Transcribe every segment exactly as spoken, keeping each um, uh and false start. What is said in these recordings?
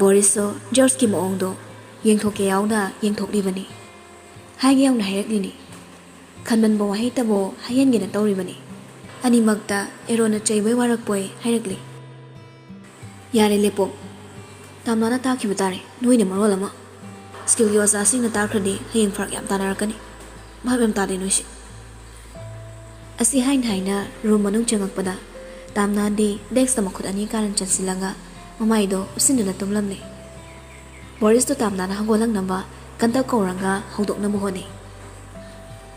ꯕꯣꯔꯤꯁꯁꯨ ꯖꯣꯔꯖꯀꯤ ꯃꯑꯣꯡꯗꯣ ꯌꯦꯡꯊꯣꯛꯀꯦ ꯌꯥꯎꯅ ꯌꯦꯡꯊꯣꯛꯂꯤꯕꯅꯤ꯫ ꯍꯥꯏꯒꯦ ꯌꯥꯎꯅ ꯍꯥꯏꯔꯛꯂꯤꯅꯤ꯫ ꯈꯟꯃꯟꯕ ꯋꯥꯍꯩꯇꯕꯨ ꯍꯥꯏꯍꯟꯒꯦꯅ ꯇꯧꯔꯤꯕꯅꯤ꯫ ꯑꯅꯤꯃꯛꯇ ꯑꯦꯔꯣꯟꯅ ꯆꯩꯕꯣꯏ ꯋꯥꯔꯛꯄꯣꯏ ꯍꯥꯏꯔꯛꯂꯤ꯫ "ꯌꯥꯔꯦ, ꯂꯦꯞꯄꯣ꯫ ꯇꯥꯝꯅꯥꯅ ꯇꯥꯈꯤꯕ ꯇꯥꯔꯦ, ꯅꯣꯏꯅ ꯃꯔꯣꯜ ꯑꯃ꯫ ꯁ꯭ꯀꯨꯜꯒꯤ ꯑꯣꯖꯥꯁꯤꯡꯅ ꯇꯥꯈ꯭ꯔꯗꯤ ꯍꯌꯦꯡ ꯐꯔꯛ ꯌꯥꯝ ꯇꯥꯅꯔꯛꯀꯅꯤ꯫ ꯚꯥꯞ ꯌꯥꯝ ꯇꯥꯗꯦ ꯅꯣꯏꯁꯦ꯫" ꯑꯁꯤ ꯍꯥꯏꯅ ꯍꯥꯏꯅ ꯔꯨꯝ ꯃꯅꯨꯡ ꯆꯪꯉꯛꯄꯗ ꯇꯥꯝꯅꯥꯗꯤ ꯗꯦꯛꯁꯇ ꯃꯈꯨꯠ ꯑꯅꯤ ꯀꯥꯔꯟ ꯆꯟꯁꯤꯜꯂꯒ ꯃꯃꯥꯏꯗꯣ ꯎꯞꯁꯤꯟꯗꯨꯅ ꯇꯨꯝꯂꯝꯂꯦ꯫ ꯕꯣꯔꯤꯁꯇꯣ ꯇꯥꯝꯅꯥꯅ ꯍꯧꯒꯠꯂꯛꯅꯕ ꯀꯟꯇꯛ ꯀꯧꯔꯒ ꯍꯧꯗꯣꯛꯅꯕ ꯍꯣꯠꯅꯩ꯫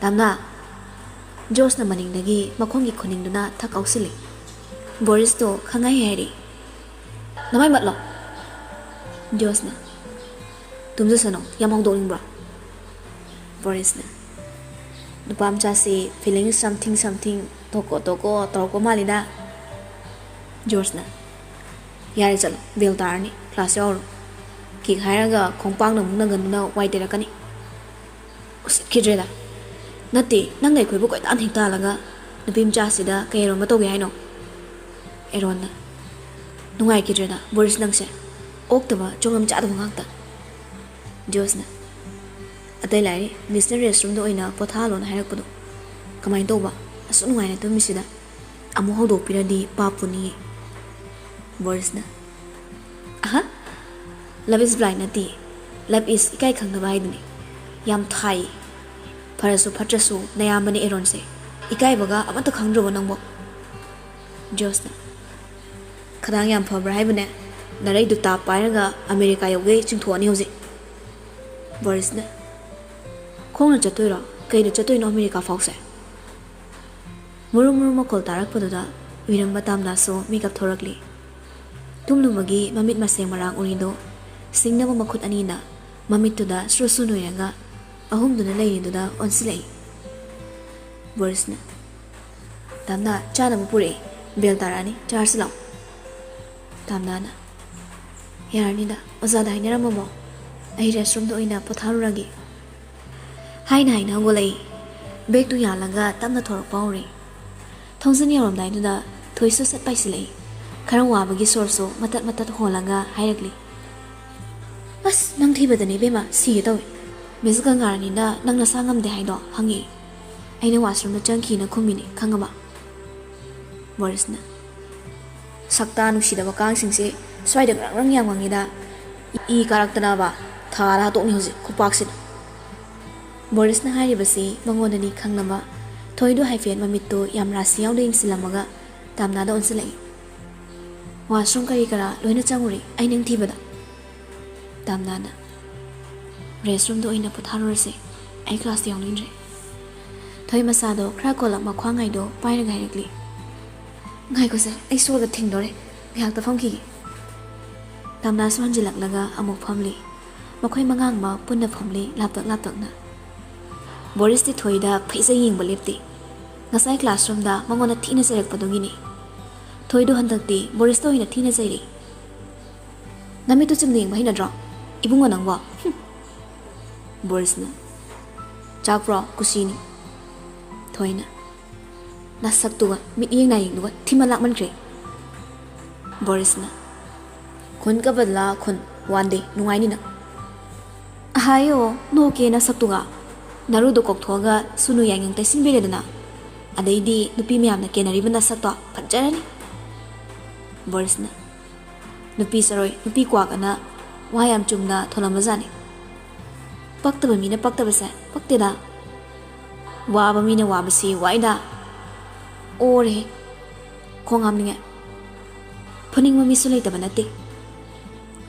"ꯇꯥꯝꯅꯥ!" ꯖꯣꯔꯖꯅ ꯃꯅꯤꯡꯗꯒꯤ ꯃꯈꯣꯡꯒꯤ ꯈꯨꯅꯤꯡꯗꯨꯅ ꯊꯛ ꯀꯥꯎꯁꯤꯜꯂꯤ꯫ ꯕꯣꯔꯤꯁꯇꯣ ꯈꯪꯍꯥꯏ ꯍꯥꯏꯔꯤ꯫ "ꯅꯃꯥꯏ ꯃꯠꯂꯣ!" ꯖꯣꯔꯖꯅ꯫ "ꯇꯨꯝꯖꯁꯅꯨ, ꯌꯥꯝ ꯍꯧꯗꯣꯛꯅꯤꯡꯕ꯭ꯔꯣ?" ꯕꯣꯔꯤꯁꯅ꯫ "ꯅꯨꯄꯥ ꯃꯆꯥꯁꯤ feeling something something ꯇꯣꯀꯣ ꯇꯣꯀꯣ ꯇꯧꯔꯛꯄ ꯃꯥꯜꯂꯤꯗ꯫" ꯖꯣꯔꯖꯅ꯫ "ꯌꯥꯔꯦ, ꯆꯠꯂꯣ, ꯕꯦꯜ ꯇꯥꯔꯅꯤ, ꯀ꯭ꯂꯥꯁ ꯌꯥꯎꯔꯨꯔꯣ꯫ ꯀꯤꯛ ꯍꯥꯏꯔꯒ ꯈꯣꯡꯄꯥꯛꯅ ꯑꯃꯨꯛ ꯅꯪꯒꯟꯗꯨꯅ ꯋꯥꯏ ꯇꯩꯔꯛꯀꯅꯤ꯫" "ꯎꯁꯤꯠꯈꯤꯗ꯭ꯔꯦꯗ꯫ ꯅꯠꯇꯦ, ꯅꯪꯅ ꯑꯩꯈꯣꯏꯕꯨ ꯀꯣꯏꯇꯥꯟ ꯍꯦꯛ ꯇꯥꯜꯂꯒ ꯅꯨꯄꯤ ꯃꯆꯥꯁꯤꯗ ꯀꯩ ꯑꯔꯣꯟꯕ ꯇꯧꯒꯦ ꯍꯥꯏꯅꯣ?" ꯑꯦꯔꯣꯟꯅ꯫ "ꯅꯨꯡꯉꯥꯏꯈꯤꯗ꯭ꯔꯦꯗ ꯕꯣꯔꯤꯁ ꯅꯪꯁꯦ꯫ ꯑꯣꯛꯇꯕ ꯆꯣꯡꯉꯝ ꯆꯥꯗꯕ ꯉꯥꯛꯇ꯫" ꯖꯣꯔꯖꯅ꯫ "ꯑꯇꯩ ꯂꯥꯏꯔꯤ, ꯃꯤꯁꯅ ꯔꯦꯁꯔꯨꯝꯗ ꯑꯣꯏꯅ ꯄꯣꯊꯥꯍꯜꯂꯣꯅ ꯍꯥꯏꯔꯛꯄꯗꯣ꯫ ꯀꯃꯥꯏꯅ ꯇꯧꯕ? ꯑꯁꯨꯛ ꯅꯨꯡꯉꯥꯏꯅ ꯇꯨꯝꯃꯤꯁꯤꯗ ꯑꯃꯨꯛ ꯍꯧꯗꯣꯛꯄꯤꯔꯗꯤ ꯄꯥꯞ ꯄꯨꯅꯤꯌꯦ꯫" ꯕꯣꯔꯤꯁꯅ꯫ "ꯑꯍ, love is blind ꯅꯠꯇꯦ, love is ꯏꯀꯥꯏ ꯈꯪꯗꯕ ꯍꯥꯏꯗꯨꯅꯤ꯫ ꯌꯥꯝ ꯊꯥꯏ꯫ ꯐꯔꯁꯨ ꯐꯠꯇ꯭ꯔꯁꯨ ꯅꯌꯥꯝꯕꯅꯦ ꯑꯦꯔꯣꯟꯁꯦ꯫ ꯏꯀꯥꯏꯕꯒ ꯑꯃꯠꯇ ꯈꯪꯗ꯭ꯔꯕꯣ ꯅꯪꯕꯣ?" ꯖꯣꯔꯖꯅ꯫ "ꯈꯗꯥꯡ ꯌꯥꯝ ꯐꯕ꯭ꯔꯥ ꯍꯥꯏꯕꯅꯦ? ꯅꯔꯩꯗꯨ ꯇꯥꯞ ꯄꯥꯏꯔꯒ ꯑꯃꯦꯔꯤꯀꯥ ꯌꯧꯒꯩ ꯆꯤꯡꯊꯣꯛꯑꯅꯤ ꯍꯧꯖꯤꯛ꯫" ꯕꯣꯔꯤꯁꯅ꯫ "ꯈꯣꯡꯅ ꯆꯠꯇꯣꯏꯔꯣ? ꯀꯩꯗ ꯆꯠꯇꯣꯏꯅꯣ ꯑꯃꯦꯔꯤꯀꯥ ꯐꯥꯎꯁꯦ?" ꯃꯨꯔꯨꯝ ꯃꯨꯔꯨꯝ ꯃꯈꯣꯜ ꯇꯥꯔꯛꯄꯗꯨꯗ ꯎꯏꯔꯝꯕ ꯇꯥꯝꯅꯥꯁꯨ ꯃꯤꯀꯞ ꯊꯣꯔꯛꯂꯤ꯫ ꯇꯨꯝꯂꯨꯕꯒꯤ ꯃꯃꯤꯠ ꯃꯁꯦꯡ ꯃꯔꯥꯡ ꯎꯔꯤꯗꯨ ꯁꯤꯡꯅꯕ ꯃꯈꯨꯠ ꯑꯅꯤꯅ ꯃꯃꯤꯠꯇꯨꯗ ꯁ꯭ꯔꯨ ꯁ꯭ꯔꯨ ꯅꯣꯏꯔꯒ ꯑꯍꯨꯝꯗꯨꯅ ꯂꯩꯔꯤꯗꯨꯗ ꯑꯣꯟꯁꯤꯜꯂꯛꯏ꯫ ꯕꯣꯔꯤꯁꯅ꯫ "ꯇꯥꯝꯅꯥ, ꯆꯥꯅꯕ ꯄꯨꯔꯛꯑꯦ꯫ ꯕꯦꯜ ꯇꯥꯔꯛꯑꯅꯤ, ꯆꯥꯔꯁꯤ ꯂꯥꯛꯑꯣ꯫" ꯇꯥꯝꯅꯥꯅ꯫ "ꯌꯥꯔꯅꯤꯗ, ꯑꯣꯖꯥꯗ ꯍꯥꯏꯅꯔꯝꯃꯕꯣ? ꯑꯩ ꯔꯦꯁꯔꯨꯝꯗ ꯑꯣꯏꯅ ꯄꯣꯊꯥꯔꯨꯔꯒꯦ꯫" ꯍꯥꯏꯅ ꯍꯥꯏꯅ ꯍꯧꯒꯠꯂꯛꯏ꯫ ꯕꯦꯒꯇꯨ ꯌꯥꯜꯂꯒ ꯇꯞꯅ ꯊꯣꯔꯛꯄ ꯍꯧꯔꯦ꯫ ꯊꯣꯡꯖꯤꯟ ꯌꯧꯔꯝꯗꯥꯏꯗꯨꯗ ꯊꯣꯏꯁꯨ ꯁꯠ ꯄꯥꯏꯁꯤꯜꯂꯛꯏ꯫ ꯈꯔ ꯋꯥꯕꯒꯤ ꯁꯣꯔꯁꯨ ꯃꯇꯠ ꯃꯇꯠ ꯍꯣꯜꯂꯒ ꯍꯥꯏꯔꯛꯂꯤ꯫ "ꯑꯁ, ꯅꯪ ꯊꯤꯕꯗꯅꯦ ꯏꯕꯦꯝꯃ, ꯁꯤꯒꯦ ꯇꯧꯏ꯫ ꯃꯤꯁ ꯒꯪꯒꯥꯔꯥꯅꯤꯅ ꯅꯪ ꯅꯁꯥ ꯉꯝꯗꯦ ꯍꯥꯏꯗꯣ ꯍꯪꯉꯛꯏ꯫ ꯑꯩꯅ ꯋꯥꯁꯔꯨꯝꯗ ꯆꯪꯈꯤꯅ ꯈꯨꯝꯃꯤꯅꯤ, ꯈꯪꯉꯕ?" ꯕꯣꯔꯤꯁꯅ, "ꯁꯛꯇꯥ ꯅꯨꯡꯁꯤꯗꯕ ꯀꯥꯡꯁꯤꯡꯁꯦ ꯁ꯭ꯋꯥꯏꯗ ꯉꯔꯪ ꯉꯔꯪ ꯌꯥꯝ ꯉꯪꯉꯤꯗ꯫ ꯏ ꯀꯥꯔꯛꯇꯅꯕ ꯊꯥꯔ ꯍꯥꯠꯇꯣꯛꯅꯤ ꯍꯧꯖꯤꯛ ꯈꯨꯄꯥꯛꯁꯤꯅ꯫" ꯕꯣꯔꯤꯁꯅ ꯍꯥꯏꯔꯤꯕꯁꯤ ꯃꯉꯣꯟꯗꯅꯤ ꯈꯪꯂꯕ ꯊꯣꯏꯗꯨ ꯍꯥꯏꯐꯦꯠ ꯃꯃꯤꯠꯇꯨ ꯌꯥꯝ ꯔꯥꯁꯤ ꯌꯥꯎꯗ ꯌꯦꯡꯁꯤꯜꯂꯝꯃꯒ ꯇꯥꯝꯅꯥꯗ ꯑꯣꯟꯁꯤꯜꯂꯛꯏ꯫ "ꯋꯥꯁꯔꯨꯝ ꯀꯔꯤ ꯀꯔꯥ ꯂꯣꯏꯅ ꯆꯪꯉꯨꯔꯦ ꯑꯩ ꯅꯪ ꯊꯤꯕꯗ꯫" ꯇꯥꯝꯅꯥꯅ, "ꯔꯦꯁ ꯔꯨꯝꯗ ꯑꯣꯏꯅ ꯄꯣꯊꯥꯔꯨꯔꯁꯦ, ꯑꯩ ꯀ꯭ꯂꯥꯁꯇ ꯌꯥꯎꯅꯤꯡꯗ꯭ꯔꯦ꯫" ꯊꯣꯏ ꯃꯁꯥꯗꯣ ꯈꯔ ꯀꯣꯜꯂꯛ ꯃꯈ꯭ꯋꯥꯡ ꯍꯥꯏꯗꯣ ꯄꯥꯏꯔꯒ ꯍꯥꯏꯔꯛꯂꯤ꯫ "ꯉꯥꯏꯈꯣꯁꯦ, ꯑꯩ ꯁꯣꯔꯒ ꯊꯤꯡꯗꯣꯔꯦ, ꯉꯥꯏꯍꯥꯛꯇ ꯐꯝꯈꯤꯒꯦ꯫" ꯇꯥꯝꯅꯥꯁꯨ ꯍꯟꯖꯤꯜꯂꯛꯂꯒ ꯑꯃꯨꯛ ꯐꯝꯂꯤ꯫ ꯃꯈꯣꯏ ꯃꯉꯥꯡꯃꯛ ꯄꯨꯟꯅ ꯐꯝꯂꯤ, ꯂꯥꯞꯇꯛ ꯂꯥꯞꯇꯛꯅ꯫ ꯕꯣꯔꯤꯁꯇꯤ ꯊꯣꯏꯗ ꯐꯩꯖꯩ ꯌꯦꯡꯕ ꯂꯦꯞꯇꯦ꯫ ꯉꯁꯥꯏ ꯀ꯭ꯂꯥꯁꯔꯨꯝꯗ ꯃꯉꯣꯟꯗ ꯊꯤꯅ ꯆꯩꯔꯛꯄꯗꯨꯒꯤꯅꯤ꯫ ꯊꯣꯏꯗꯣ ꯍꯟꯗꯛꯇꯤ ꯕꯣꯔꯤꯁꯇ ꯑꯣꯏꯅ ꯊꯤꯅ ꯆꯩꯔꯛꯏ꯫ "ꯅꯃꯤꯠꯇꯨ ꯆꯨꯝꯅ ꯌꯦꯡꯕ ꯍꯩꯅꯗ꯭ꯔꯣ? ꯏꯕꯨꯡꯉꯣ ꯅꯪꯕꯣ?" ꯍꯨꯝ꯫ ꯕꯣꯔꯤꯁꯅ, "ꯆꯥꯛꯄ꯭ꯔꯣ? ꯀꯨꯁꯤꯅꯤ꯫" ꯊꯣꯏꯅ, "ꯅꯁꯛꯇꯨꯒ ꯃꯤꯠꯌꯦꯡ ꯅꯥꯌꯦꯡꯗꯨꯒ ꯊꯤꯃꯟ ꯂꯥꯛꯃꯟꯈ꯭ꯔꯦ꯫" ꯕꯣꯔꯤꯁꯅ, "ꯈꯨꯟ ꯀꯕꯗꯂꯥ ꯈꯨꯟ ꯋꯥꯟꯗꯦ ꯅꯨꯡꯉꯥꯏꯅꯤ ꯅꯪ꯫" "ꯑꯍꯥꯌꯣ, ꯅꯣꯛꯀꯦ ꯅꯁꯛꯇꯨꯒ꯫ ꯅꯔꯨꯗꯣ ꯀꯣꯛꯊꯣꯛꯑꯒ ꯁꯨꯅꯨ ꯌꯥꯏꯉꯪ ꯇꯩꯁꯤꯟꯕꯤꯔꯦꯗꯅ꯫ ꯑꯗꯩꯗꯤ ꯅꯨꯄꯤ ꯃꯌꯥꯝꯅ ꯀꯦꯅꯔꯤꯕ ꯅꯁꯛꯇꯣ ꯐꯖꯔꯅꯤ꯫" ꯕꯣꯔꯤꯁꯅ, "ꯅꯨꯄꯤ ꯆꯔꯣꯏ, ꯅꯨꯄꯤ ꯀ꯭ꯋꯥꯛ ꯑꯅ ꯋꯥ ꯌꯥꯝ ꯆꯨꯝꯅ ꯊꯣꯜꯂꯝꯕꯖꯥꯠꯅꯤ꯫ ꯄꯛꯇꯕ ꯃꯤꯅ ꯄꯛꯇꯕꯁꯦ ꯄꯛꯇꯦꯗ꯫ ꯋꯥꯕ ꯃꯤꯅ ꯋꯥꯕꯁꯤ ꯋꯥꯏꯗ꯫ ꯑꯣꯔꯦꯍꯦ꯫ ꯈꯣꯡ ꯍꯥꯝꯅꯤꯡꯉꯦ꯫ ꯐꯨꯅꯤꯡꯕ ꯃꯤꯁꯨ ꯂꯩꯇꯕ ꯅꯠꯇꯦ꯫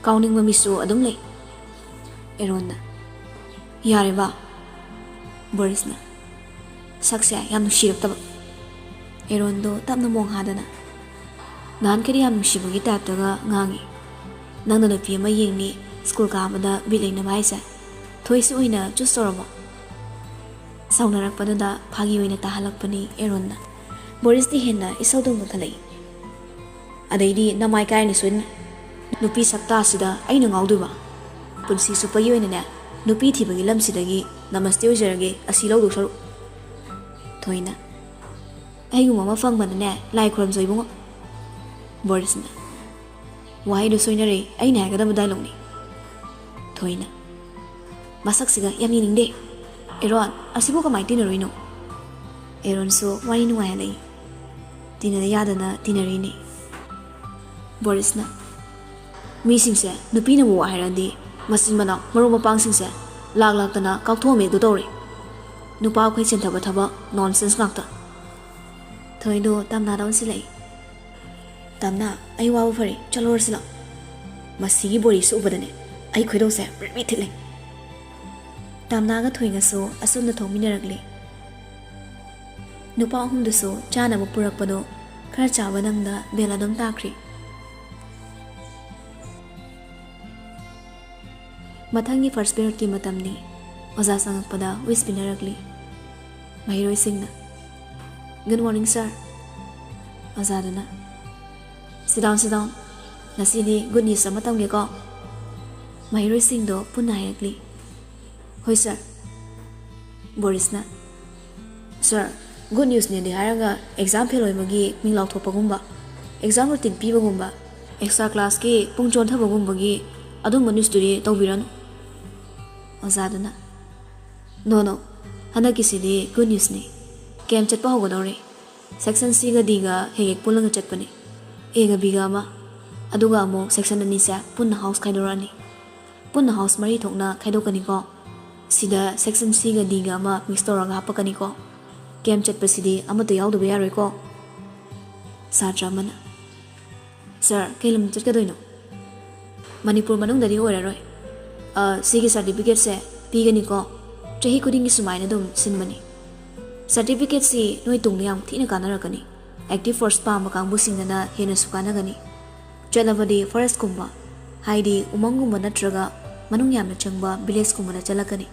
ꯀꯥꯎꯅꯤꯡꯕ ꯃꯤꯁꯨ ꯑꯗꯨꯝ ꯂꯩ꯫" ꯑꯦꯔꯣꯟꯅ, "ꯌꯥꯔꯦꯕ꯫" ꯕꯣꯔꯤꯁꯅ, "ꯁꯛꯁꯦ ꯌꯥꯝ ꯅꯨꯡꯁꯤꯔꯛꯇꯕ꯫" ꯑꯦꯔꯣꯟꯗꯣ ꯇꯞꯅ ꯃꯣꯡ ꯍꯥꯗꯅ, "ꯅꯍꯥꯟꯈꯩꯗꯤ ꯌꯥꯝ ꯅꯨꯡꯁꯤꯕꯒꯤ ꯇꯥꯏꯞꯇꯒ ꯉꯥꯡꯉꯤ꯫ ꯅꯪꯅ ꯅꯨꯄꯤ ꯑꯃ ꯌꯦꯡꯅꯤ, ꯁ꯭ꯀꯨꯜ ꯀꯥꯕꯗ ꯕꯤꯠ ꯂꯩꯅꯕ ꯍꯥꯏꯁꯦ꯫ ꯊꯣꯏꯁꯤ ꯑꯣꯏꯅ ꯆꯨꯁ ꯇꯧꯔꯕꯣ?" ꯁꯥꯎꯅꯔꯛꯄꯗꯨꯗ ꯐꯥꯒꯤ ꯑꯣꯏꯅ ꯇꯥꯍꯜꯂꯛꯄꯅꯤ ꯑꯦꯔꯣꯟꯅ꯫ ꯕꯣꯔꯤꯁꯇꯤ ꯍꯦꯟꯅ ꯏꯁꯧꯗꯨ ꯃꯨꯟꯈꯠꯂꯛꯏ꯫ "ꯑꯗꯩꯗꯤ ꯅꯃꯥꯏ ꯀꯥꯏꯔꯅꯤ ꯁꯣꯏꯗꯅ꯫ ꯅꯨꯄꯤ ꯁꯛꯇꯥꯁꯤꯗ ꯑꯩꯅ ꯉꯥꯎꯗꯣꯏꯕ? ꯄꯨꯟꯁꯤ ꯆꯨꯞꯄꯒꯤ ꯑꯣꯏꯅꯅꯦ, ꯅꯨꯄꯤ ꯊꯤꯕꯒꯤ ꯂꯝꯁꯤꯗꯒꯤ ꯅꯃꯁꯇꯦ ꯑꯣꯏꯖꯔꯒꯦ, ꯑꯁꯤ ꯂꯧꯗꯧ ꯁꯔꯨꯛ꯫" ꯊꯣꯏꯅ, "ꯑꯩꯒꯨꯝꯕ ꯑꯃ ꯐꯪꯕꯗꯅꯦ ꯂꯥꯏ ꯈꯨꯔꯨꯝꯖꯧ ꯏꯕꯨꯡꯉꯣ꯫" ꯕꯣꯔꯤꯁꯅ, "ꯋꯥꯍꯩꯗꯣ ꯁꯣꯏꯅꯔꯦ, ꯑꯩꯅ ꯍꯥꯏꯒꯗꯕ ꯗꯥꯏꯂꯣꯛꯅꯤ꯫" ꯊꯣꯏꯅ, "ꯃꯁꯛꯁꯤꯒ ꯌꯥꯝ ꯌꯦꯡꯅꯤꯡꯗꯦ꯫ ꯑꯦꯔꯣꯟ, ꯑꯁꯤꯕꯨ ꯀꯃꯥꯏꯅ ꯇꯤꯟꯅꯔꯨꯏꯅꯣ?" ꯑꯦꯔꯣꯟꯁꯨ ꯋꯥꯔꯤ ꯅꯨꯡꯉꯥꯏꯍꯜꯂꯛꯏ꯫ "ꯇꯤꯟꯅꯗ ꯌꯥꯗꯅ ꯇꯤꯟꯅꯔꯤꯅꯤ꯫" ꯕꯣꯔꯤꯁꯅ, "ꯃꯤꯁꯤꯡꯁꯦ ꯅꯨꯄꯤꯅꯕꯨ ꯋꯥ ꯍꯥꯏꯔꯗꯤ ꯃꯆꯤꯟ ꯃꯅꯥꯎ ꯃꯔꯨꯞ ꯃꯄꯥꯡꯁꯤꯡꯁꯦ ꯂꯥꯛ ꯂꯥꯛꯇꯅ ꯀꯥꯎꯊꯣꯛꯑꯝꯃꯦ ꯑꯗꯨ ꯇꯧꯔꯦ꯫ ꯅꯨꯄꯥ ꯑꯩꯈꯣꯏ ꯆꯦꯟꯊꯕ ꯊꯕꯛ, ꯅꯣꯟꯁꯦꯟꯁ ꯉꯥꯛꯇ꯫" ꯊꯣꯏꯗꯣ ꯇꯝꯅꯥꯗ ꯑꯣꯟꯁꯤꯜꯂꯛꯏ꯫ "ꯇꯝꯅꯥ, ꯑꯩ ꯋꯥꯕ ꯐꯔꯦ, ꯆꯠꯂꯨꯔꯁꯤ ꯂꯥꯛ꯫ ꯃꯁꯤꯒꯤ ꯕꯣꯔꯤꯁꯤ ꯎꯕꯗꯅꯦ ꯑꯩ ꯈꯣꯏꯗꯧꯁꯦ ꯕ꯭ꯔꯤꯠ ꯕ꯭ꯔꯤꯠ ꯊꯤꯠꯂꯦ꯫" ꯇꯝꯅꯥꯒ ꯊꯣꯏꯒꯁꯨ ꯑꯁꯨꯝꯅ ꯊꯣꯡꯃꯤꯟꯅꯔꯛꯂꯤ꯫ ꯅꯨꯄꯥ ꯑꯍꯨꯝꯗꯨꯁꯨ ꯆꯥꯅꯕ ꯄꯨꯔꯛꯄꯗꯣ ꯈꯔ ꯆꯥꯕ ꯅꯪꯗ ꯕꯦꯜ ꯑꯗꯨꯝ ꯇꯥꯈ꯭ꯔꯤ꯫ ꯃꯊꯪꯒꯤ ꯐꯥꯔꯁ ꯄꯤꯔꯤꯌꯗꯀꯤ ꯃꯇꯝꯅꯤ꯫ ꯑꯣꯖꯥ ꯆꯪꯉꯛꯄꯗ ꯋꯤꯁ ꯄꯤꯅꯔꯛꯂꯤ꯫ ꯃꯍꯩꯔꯣꯏꯁꯤꯡꯅ, "Good morning, sir꯫" ꯑꯣꯖꯥꯗꯨꯅ, "Sit down, sit down꯫ ꯉꯁꯤꯗꯤ ꯒꯨꯗ ꯅ꯭ꯌꯨꯁ ꯑꯃ ꯇꯝꯒꯦꯀꯣ꯫" ꯃꯍꯩꯔꯣꯏꯁꯤꯡꯗꯣ ꯄꯨꯟꯅ ꯍꯥꯏꯔꯛꯂꯤ꯫ "ꯍꯣꯏ, ꯁꯥꯔ꯫" ꯕꯣꯔꯤꯁꯅ, "ꯁꯥꯔ, ꯒꯨꯗ ꯅ꯭ꯌꯨꯁꯅꯦꯗꯤ ꯍꯥꯏꯔꯒ ꯑꯦꯛꯖꯥꯝ ꯐꯦꯜ ꯑꯣꯏꯕꯒꯤ ꯃꯤꯡ ꯂꯥꯎꯊꯣꯛꯄꯒꯨꯝꯕ, ꯑꯦꯛꯖꯥꯝ ꯔꯨꯇꯤꯟ ꯄꯤꯕꯒꯨꯝꯕ, ꯑꯦꯛꯁꯇ꯭ꯔꯥ ꯀ꯭ꯂꯥꯁꯀꯤ ꯄꯨꯡ ꯆꯣꯟꯊꯕꯒꯨꯝꯕꯒꯤ ꯑꯗꯨꯝꯕ ꯅ꯭ꯌꯨꯁꯇꯨꯗꯤ ꯇꯧꯕꯤꯔꯅꯨ꯫" ꯑꯣꯖꯥꯗꯨꯅ, "ꯅꯣ, ꯅꯣ, ꯍꯟꯗꯛꯀꯤꯁꯤꯗꯤ ꯒꯨꯗ ꯅ꯭ꯌꯨꯁꯅꯤ꯫ ꯀꯦꯝ ꯆꯠꯄ ꯍꯧꯒꯗꯧꯔꯦ꯫ ꯁꯦꯛꯁꯟ ꯁꯤꯒ ꯗꯤꯒ ꯍꯦꯛ ꯍꯦꯛ ꯄꯨꯜꯂꯒ ꯆꯠꯄꯅꯦ꯫ ꯑꯦꯒ ꯕꯤꯒ ꯑꯃ, ꯑꯗꯨꯒ ꯑꯃꯨꯛ ꯁꯦꯛꯁꯟ ꯑꯅꯤꯁꯦ ꯄꯨꯟꯅ ꯍꯥꯎꯁ ꯈꯥꯏꯗꯣꯔꯛꯑꯅꯤ꯫ ꯄꯨꯟꯅ ꯍꯥꯎꯁ ꯃꯔꯤ ꯊꯣꯛꯅ ꯈꯥꯏꯗꯣꯛꯀꯅꯤꯀꯣ꯫ ꯁꯤꯗ ꯁꯦꯛꯁꯟ ꯁꯤꯒ ꯗꯤꯒ ꯑꯃ ꯃꯤꯛꯁ ꯇꯧꯔꯒ ꯍꯥꯞꯄꯛꯀꯅꯤꯀꯣ꯫ ꯀꯦꯝ ꯆꯠꯄꯁꯤꯗꯤ ꯑꯃꯠꯇ ꯌꯥꯎꯗꯕ ꯌꯥꯔꯣꯏꯀꯣ꯫" ꯁꯥꯇ꯭ꯔ ꯑꯃꯅ, "ꯁꯥꯔ, ꯀꯩ ꯂꯝ ꯆꯠꯀꯗꯣꯏꯅꯣ?" "ꯃꯅꯤꯄꯨꯔ ꯃꯅꯨꯡꯗꯗꯤ ꯑꯣꯏꯔꯔꯣꯏ꯫ ꯑ, ꯁꯤꯒꯤ ꯁꯥꯔꯇꯤꯐꯤꯀꯦꯠꯁꯦ ꯄꯤꯒꯅꯤꯀꯣ꯫ ꯆꯍꯤ ꯈꯨꯗꯤꯡꯒꯤ ꯁꯨꯃꯥꯏꯅ ꯑꯗꯨꯝ ꯁꯤꯟꯕꯅꯤ꯫ ꯁꯥꯔꯇꯤꯐꯤꯀꯦꯠꯁꯤ ꯅꯣꯏ ꯇꯨꯡꯗ ꯌꯥꯝ ꯊꯤꯅ ꯀꯥꯟꯅꯔꯛꯀꯅꯤ꯫ ꯑꯦꯛꯇꯤꯚ ꯐꯣꯔꯁ ꯄꯥꯝꯕ ꯀꯥꯡꯕꯨꯁꯤꯡꯗꯅ ꯍꯦꯟꯅꯁꯨ ꯀꯥꯟꯅꯒꯅꯤ꯫ ꯆꯠꯂꯕꯗꯤ ꯐꯣꯔꯦꯁ꯭ꯠꯀꯨꯝꯕ, ꯍꯥꯏꯗꯤ ꯎꯃꯪꯒꯨꯝꯕ ꯅꯠꯇ꯭ꯔꯒ ꯃꯅꯨꯡ ꯌꯥꯝꯅ ꯆꯪꯕ ꯚꯤꯂꯦꯖꯀꯨꯝꯕꯗ ꯆꯠꯂꯛꯀꯅꯤ꯫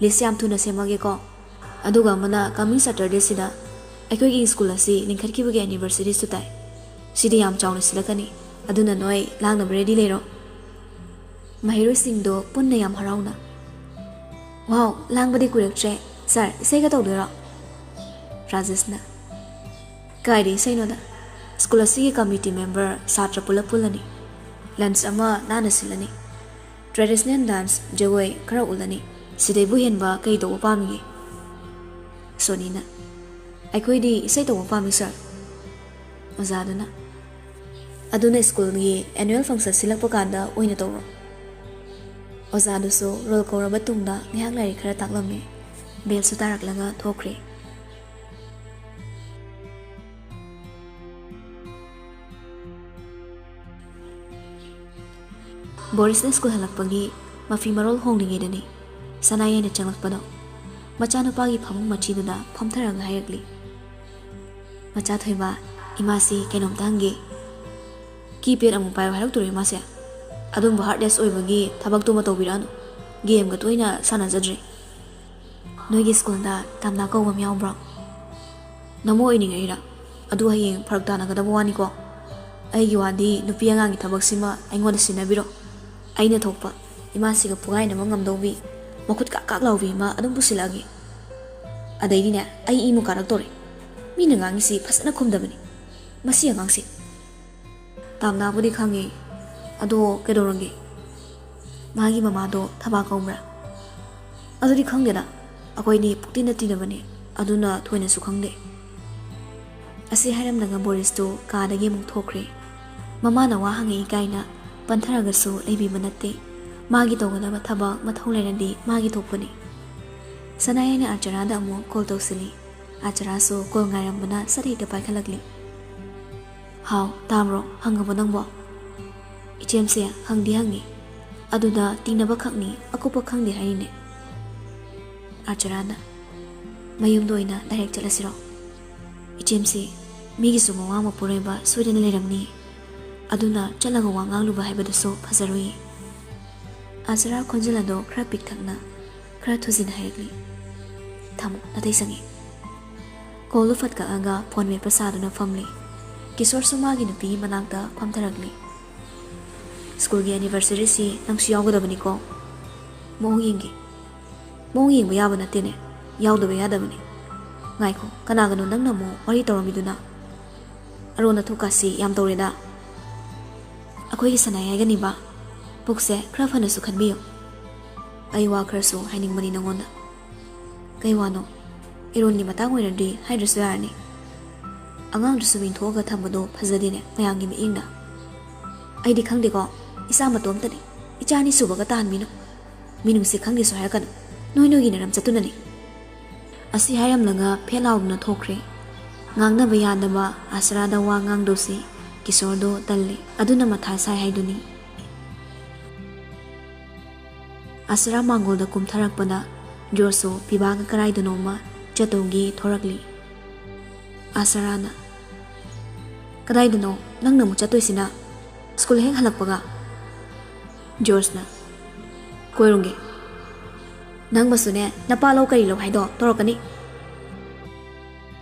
ꯂꯤꯁ ꯌꯥꯝ ꯊꯨꯅ ꯁꯦꯝꯃꯒꯦꯀꯣ꯫ ꯑꯗꯨꯒ ꯑꯃꯅ, ꯀꯃꯤꯡ ꯁꯦꯇꯔꯗꯦꯁꯤꯗ ꯑꯩꯈꯣꯏꯒꯤ ꯁ꯭ꯀꯨꯜ ꯑꯁꯤ ꯂꯤꯡꯈꯠꯈꯤꯕꯒꯤ ꯑꯦꯅꯤꯚꯔꯁꯔꯤꯁꯨ ꯇꯥꯏ꯫ ꯁꯤꯗꯤ ꯌꯥꯝ ꯆꯥꯎꯅ ꯁꯤꯜꯂꯛꯀꯅꯤ, ꯑꯗꯨꯅ ꯅꯣꯏ ꯂꯥꯡꯅꯕ ꯔꯦꯗꯤ ꯂꯩꯔꯣ꯫" ꯃꯍꯩꯔꯣꯏꯁꯤꯡꯗꯣ ꯄꯨꯟꯅ ꯌꯥꯝ ꯍꯔꯥꯎꯅ, "ꯋꯥꯎ, ꯂꯥꯡꯕꯗꯤ ꯀꯨꯏꯔꯛꯇ꯭ꯔꯦ꯫ ꯁꯥꯔ, ꯏꯁꯩꯒ ꯇꯧꯗꯣꯏꯔꯣ?" ꯔꯥꯖꯦꯁꯅ, "ꯀꯥꯏꯗ ꯏꯁꯩꯅꯣꯗ? ꯁ꯭ꯀꯨꯜ ꯑꯁꯤꯒꯤ ꯀꯃꯤꯇꯤ ꯃꯦꯝꯕꯔ ꯁꯥꯇ꯭ꯔ ꯄꯨꯂꯞ ꯄꯨꯜꯂꯅꯤ꯫ ꯂꯟꯆ ꯑꯃ ꯅꯥꯟꯅ ꯁꯤꯜꯂꯅꯤ꯫ "Traditional dance, ꯖꯒꯣꯏ ꯈꯔ ꯎꯠꯂꯅꯤ꯫ ꯁꯤꯗꯩꯕꯨ ꯍꯦꯟꯕ ꯀꯩ ꯇꯧꯕ ꯄꯥꯝꯃꯤꯒꯦ?" ꯁꯣꯅꯤꯅ, "ꯑꯩꯈꯣꯏꯗꯤ ꯏꯁꯩ ꯇꯧꯕ ꯄꯥꯝꯃꯤ, ꯁꯥꯔ꯫" ꯑꯣꯖꯥꯗꯨꯅ, "ꯑꯗꯨꯅ ꯁ꯭ꯀꯨꯜꯒꯤ annual function ꯁꯤꯜꯂꯛꯄ ꯀꯥꯟꯗ ꯑꯣꯏꯅ ꯇꯧꯔꯣ꯫" ꯑꯣꯖꯥꯗꯨꯁꯨ ꯔꯣꯜ ꯀꯧꯔꯕ ꯇꯨꯡꯗ ꯉꯥꯏꯍꯥꯛ ꯂꯥꯏꯔꯤꯛ ꯈꯔ ꯇꯥꯛꯂꯝꯃꯤ꯫ ꯕꯦꯜꯁꯨ ꯇꯥꯔꯛꯂꯒ ꯊꯣꯛꯈ꯭ꯔꯦ꯫ ꯕꯣꯔꯤꯁꯅ ꯁ꯭ꯀꯨꯜ ꯍꯜꯂꯛꯄꯒꯤ ꯃꯐꯤ ꯃꯔꯣꯜ ꯍꯣꯡꯂꯤꯉꯩꯗꯅꯤ ꯁꯅꯥꯌꯥꯏꯅ ꯆꯪꯂꯛꯄꯗꯣ꯫ ꯃꯆꯥꯅꯨꯄꯥꯒꯤ ꯐꯃꯨꯡ ꯃꯆꯤꯗꯨꯗ ꯐꯝꯊꯔꯒ ꯍꯥꯏꯔꯛꯂꯤ, "ꯃꯆꯥ ꯊꯣꯏꯕ, ꯏꯃꯥꯁꯤ ꯀꯩꯅꯣꯝꯇ ꯍꯪꯒꯦ꯫" "ꯀꯤꯄꯦꯗ ꯑꯃꯨꯛ ꯄꯥꯏꯌꯨ ꯍꯥꯏꯔꯛꯇꯣꯔꯦ ꯃꯥꯁꯦ꯫ ꯑꯗꯨꯝꯕ heartless ꯑꯣꯏꯕꯒꯤ ꯊꯕꯛꯇꯨꯃ ꯇꯧꯕꯤꯔꯛꯑꯅꯨ꯫ ꯒꯦꯝꯒ ꯇꯣꯏꯅ ꯁꯥꯟꯅꯖꯗ꯭ꯔꯦ꯫" "ꯅꯣꯏꯒꯤ ꯁ꯭ꯀꯨꯜꯗ ꯇꯝꯅꯥ ꯀꯧꯕ ꯑꯃ ꯌꯥꯎꯕ꯭ꯔꯣ?" "ꯅꯃꯣ ꯑꯣꯏꯅꯤꯡꯉꯛꯏꯔꯥ? ꯑꯗꯨ ꯍꯌꯦꯡ ꯐꯔꯛ ꯇꯥꯅꯒꯗꯕ ꯋꯥꯅꯤꯀꯣ꯫ ꯑꯩꯒꯤ ꯋꯥꯗꯤ ꯅꯨꯄꯤ ꯑꯉꯥꯡꯒꯤ ꯊꯕꯛꯁꯤꯃ ꯑꯩꯉꯣꯟꯗ ꯁꯤꯟꯅꯕꯤꯔꯣ꯫ ꯑꯩꯅ ꯊꯣꯛꯄ ꯏꯃꯥꯁꯤꯒ ꯄꯨꯒꯥꯏꯅꯕ ꯉꯝꯗꯧꯕꯤ, ꯃꯈꯨꯠ ꯀꯥꯛ ꯀꯥꯛ ꯂꯥꯎꯕꯤ ꯑꯃ ꯑꯗꯨꯝ ꯄꯨꯁꯤꯜꯂꯛꯑꯒꯦ꯫ ꯑꯗꯩꯗꯤꯅꯦ, ꯑꯩ ꯏꯃꯨ ꯀꯥꯔꯛꯇꯧꯔꯦ꯫ ꯃꯤꯅ ꯉꯥꯡꯉꯤꯁꯤ ꯐꯖꯅ ꯈꯨꯝꯗꯕꯅꯤ꯫ ꯃꯁꯤ ꯑꯉꯥꯡꯁꯦ꯫" "ꯇꯥꯝꯅꯥꯕꯨꯗꯤ ꯈꯪꯉꯦ꯫ ꯑꯗꯣ ꯀꯩꯗꯧꯔꯒꯦ? ꯃꯥꯒꯤ ꯃꯃꯥꯗꯣ ꯊꯕꯥ ꯀꯧꯕ꯭ꯔꯥ?" "ꯑꯗꯨꯗꯤ ꯈꯪꯗꯦꯗ꯫ ꯑꯩꯈꯣꯏꯗꯤ ꯄꯨꯛꯇꯤꯟꯅ ꯇꯤꯟꯅꯕꯅꯦ꯫ ꯑꯗꯨꯅ ꯊꯣꯏꯅꯁꯨ ꯈꯪꯗꯦ꯫" ꯑꯁꯤ ꯍꯥꯏꯔꯝꯂꯒ ꯕꯣꯔꯤꯁꯇꯨ ꯀꯥꯗꯒꯤ ꯑꯃꯨꯛ ꯊꯣꯛꯈ꯭ꯔꯦ꯫ ꯃꯃꯥꯅ ꯋꯥ ꯍꯪꯉꯛꯏ ꯀꯥꯏꯅ ꯄꯟꯊꯔꯒꯁꯨ ꯂꯩꯕꯤꯕ ꯅꯠꯇꯦ꯫ ꯃꯥꯒꯤ ꯇꯧꯒꯗꯕ ꯊꯕꯛ ꯃꯊꯧ ꯂꯩꯔꯗꯤ ꯃꯥꯒꯤ ꯊꯣꯛꯄꯅꯤ꯫ ꯁꯅꯥꯌꯥꯏꯅ ꯑꯥꯔꯆꯔꯥꯗ ꯑꯃꯨꯛ ꯀꯣꯜ ꯇꯧꯁꯤꯜꯂꯤ꯫ ꯑꯥꯔꯆꯔꯥꯁꯨ ꯀꯣꯜ ꯉꯥꯏꯔꯝꯕꯅ ꯁꯠ ꯍꯦꯛꯇ ꯄꯥꯏꯈꯠꯂꯛꯂꯤ꯫ "ꯍꯥꯎ, ꯇꯥꯕ꯭ꯔꯣ? ꯍꯪꯉꯕꯣ ꯅꯪꯕꯣ?" "ꯏꯆꯦꯝꯁꯦ, ꯍꯪꯗꯤ ꯍꯪꯉꯤ꯫ ꯑꯗꯨꯗ ꯇꯤꯡꯅꯕ ꯈꯛꯅꯤ, ꯑꯀꯨꯞꯄ ꯈꯪꯗꯦ ꯍꯥꯏꯔꯤꯅꯦ꯫" ꯑꯥꯔꯆꯔꯥꯅ, "ꯃꯌꯨꯝꯗ ꯑꯣꯏꯅ direct ꯆꯠꯂꯁꯤꯔꯣ? ꯏꯆꯦꯝꯁꯦ, ꯃꯤꯒꯤꯁꯨ ꯃꯋꯥ ꯃꯄꯨꯔꯣꯏꯕ ꯁꯣꯏꯗꯅ ꯂꯩꯔꯝꯅꯤ꯫ ꯑꯗꯨꯅ ꯆꯠꯂꯒ ꯋꯥ ꯉꯥꯡꯂꯨꯕ ꯍꯥꯏꯕꯗꯨꯁꯨ ꯐꯖꯔꯣꯏꯌꯦ꯫" ꯑꯥꯔꯆꯔꯥ ꯈꯣꯟꯖꯦꯜ ꯑꯗꯣ ꯈꯔ ꯄꯤꯛꯊꯛꯅ, ꯈꯔ ꯊꯨꯖꯤꯟꯅ ꯍꯥꯏꯔꯛꯂꯤ꯫ "ꯊꯝꯃꯣ, ꯅꯥꯇꯩ ꯆꯪꯉꯦ꯫" ꯀꯣꯜꯗꯨ ꯐꯠ ꯀꯛꯑꯒ ꯐꯣꯟ ꯃꯦꯠꯄ ꯁꯥꯗꯨꯅ ꯐꯝꯂꯤ꯫ ꯀꯤꯁꯣꯔꯁꯨ ꯃꯥꯒꯤ ꯅꯨꯄꯤꯒꯤ ꯃꯅꯥꯛꯇ ꯐꯝꯊꯔꯛꯂꯤ꯫ "ꯁ꯭ꯀꯨꯜꯒꯤ anniversaryꯁꯤ ꯅꯪꯁꯨ ꯌꯥꯎꯒꯗꯕꯅꯤꯀꯣ꯫" "ꯃꯑꯣꯡ ꯌꯦꯡꯒꯦ꯫" "ꯃꯑꯣꯡ ꯌꯦꯡꯕ ꯌꯥꯕ ꯅꯠꯇꯦꯅꯦ, ꯌꯥꯎꯗꯕ ꯌꯥꯗꯕꯅꯤ꯫" "ꯉꯥꯏꯈꯣ, ꯀꯅꯥꯒꯅꯣ ꯅꯪꯅ ꯑꯃꯨꯛ ꯋꯥꯔꯤ ꯇꯧꯔꯝꯃꯤꯗꯨꯅ?" "ꯑꯔꯣꯟ ꯑꯊꯨꯞꯀꯥꯁꯤ ꯌꯥꯝ ꯇꯧꯔꯦꯗ꯫" "ꯑꯩꯈꯣꯏꯒꯤ ꯁꯅꯥꯌꯥꯏꯒꯅꯤꯕ꯫" ꯄꯨꯛꯁꯦ ꯈꯔ ꯐꯅꯁꯨ ꯈꯟꯕꯤꯌꯨ꯫ ꯑꯩ ꯋꯥ ꯈꯔꯁꯨ ꯍꯥꯏꯅꯤꯡꯕꯅꯤ ꯅꯉꯣꯟꯗ꯫ ꯀꯩ ꯋꯥꯅꯣ? ꯏꯔꯣꯟꯒꯤ ꯃꯇꯥꯡ ꯑꯣꯏꯔꯗꯤ ꯍꯥꯏꯗ꯭ꯔꯁꯨ ꯌꯥꯔꯅꯤ꯫ ꯑꯉꯥꯡꯗꯨꯁꯨ ꯃꯤꯡꯊꯣꯛꯑꯒ ꯊꯝꯕꯗꯣ ꯐꯖꯗꯦꯅꯦ ꯃꯌꯥꯝꯒꯤ ꯃꯤꯠꯌꯦꯡꯗ꯫ ꯑꯩꯗꯤ ꯈꯪꯗꯦꯀꯣ, ꯏꯆꯥ ꯃꯇꯣꯝꯇꯅꯤ, ꯏꯆꯥ ꯑꯅꯤ ꯁꯨꯕꯒ ꯇꯥꯍꯟꯕꯤꯅꯨ꯫ ꯃꯤꯅꯨꯡꯁꯤ ꯈꯪꯗꯦꯁꯨ ꯍꯥꯏꯔꯛꯀꯅꯨ, ꯅꯣꯏ ꯅꯣꯏꯒꯤ ꯅꯔꯝ ꯆꯠꯇꯨꯅꯅꯤ꯫ ꯑꯁꯤ ꯍꯥꯏꯔꯝꯂꯒ ꯐꯦꯠ ꯂꯥꯎꯗꯨꯅ ꯊꯣꯛꯈ꯭ꯔꯦ꯫ ꯉꯥꯡꯅꯕ ꯌꯥꯗꯕ ꯑꯥꯁꯔꯥꯗ ꯋꯥ ꯉꯥꯡꯗꯧꯁꯤ ꯀꯤꯁꯣꯔꯗꯣ ꯇꯜꯂꯤ, ꯑꯗꯨꯅ ꯃꯊꯥ ꯁꯥꯏ ꯍꯥꯏꯗꯨꯅꯤ꯫ ꯑꯥꯁꯔꯥ ꯃꯥꯡꯒꯣꯜꯗ ꯀꯨꯝꯊꯔꯛꯄꯗ ꯖꯣꯔꯁꯁꯨ ꯄꯤꯕꯥꯒ ꯀꯔꯥꯏꯗꯅꯣꯃ ꯆꯠꯇꯧꯒꯤ ꯊꯣꯔꯛꯂꯤ꯫ ꯑꯥꯁꯔꯥꯅ, "ꯀꯗꯥꯏꯗꯅꯣ ꯅꯪꯅ ꯑꯃꯨꯛ ꯆꯠꯇꯣꯏꯁꯤꯅ? ꯁ꯭ꯀꯨꯜ ꯍꯦꯛ ꯍꯜꯂꯛꯄꯒ?" ꯖꯣꯔꯁꯅ, "ꯀꯣꯏꯔꯨꯝꯒꯦ꯫ ꯅꯪꯕꯁꯨꯅꯦ, ꯅꯄꯥ ꯂꯧ ꯀꯔꯤ ꯂꯧ ꯍꯥꯏꯗꯣ ꯇꯧꯔꯛꯀꯅꯤ꯫"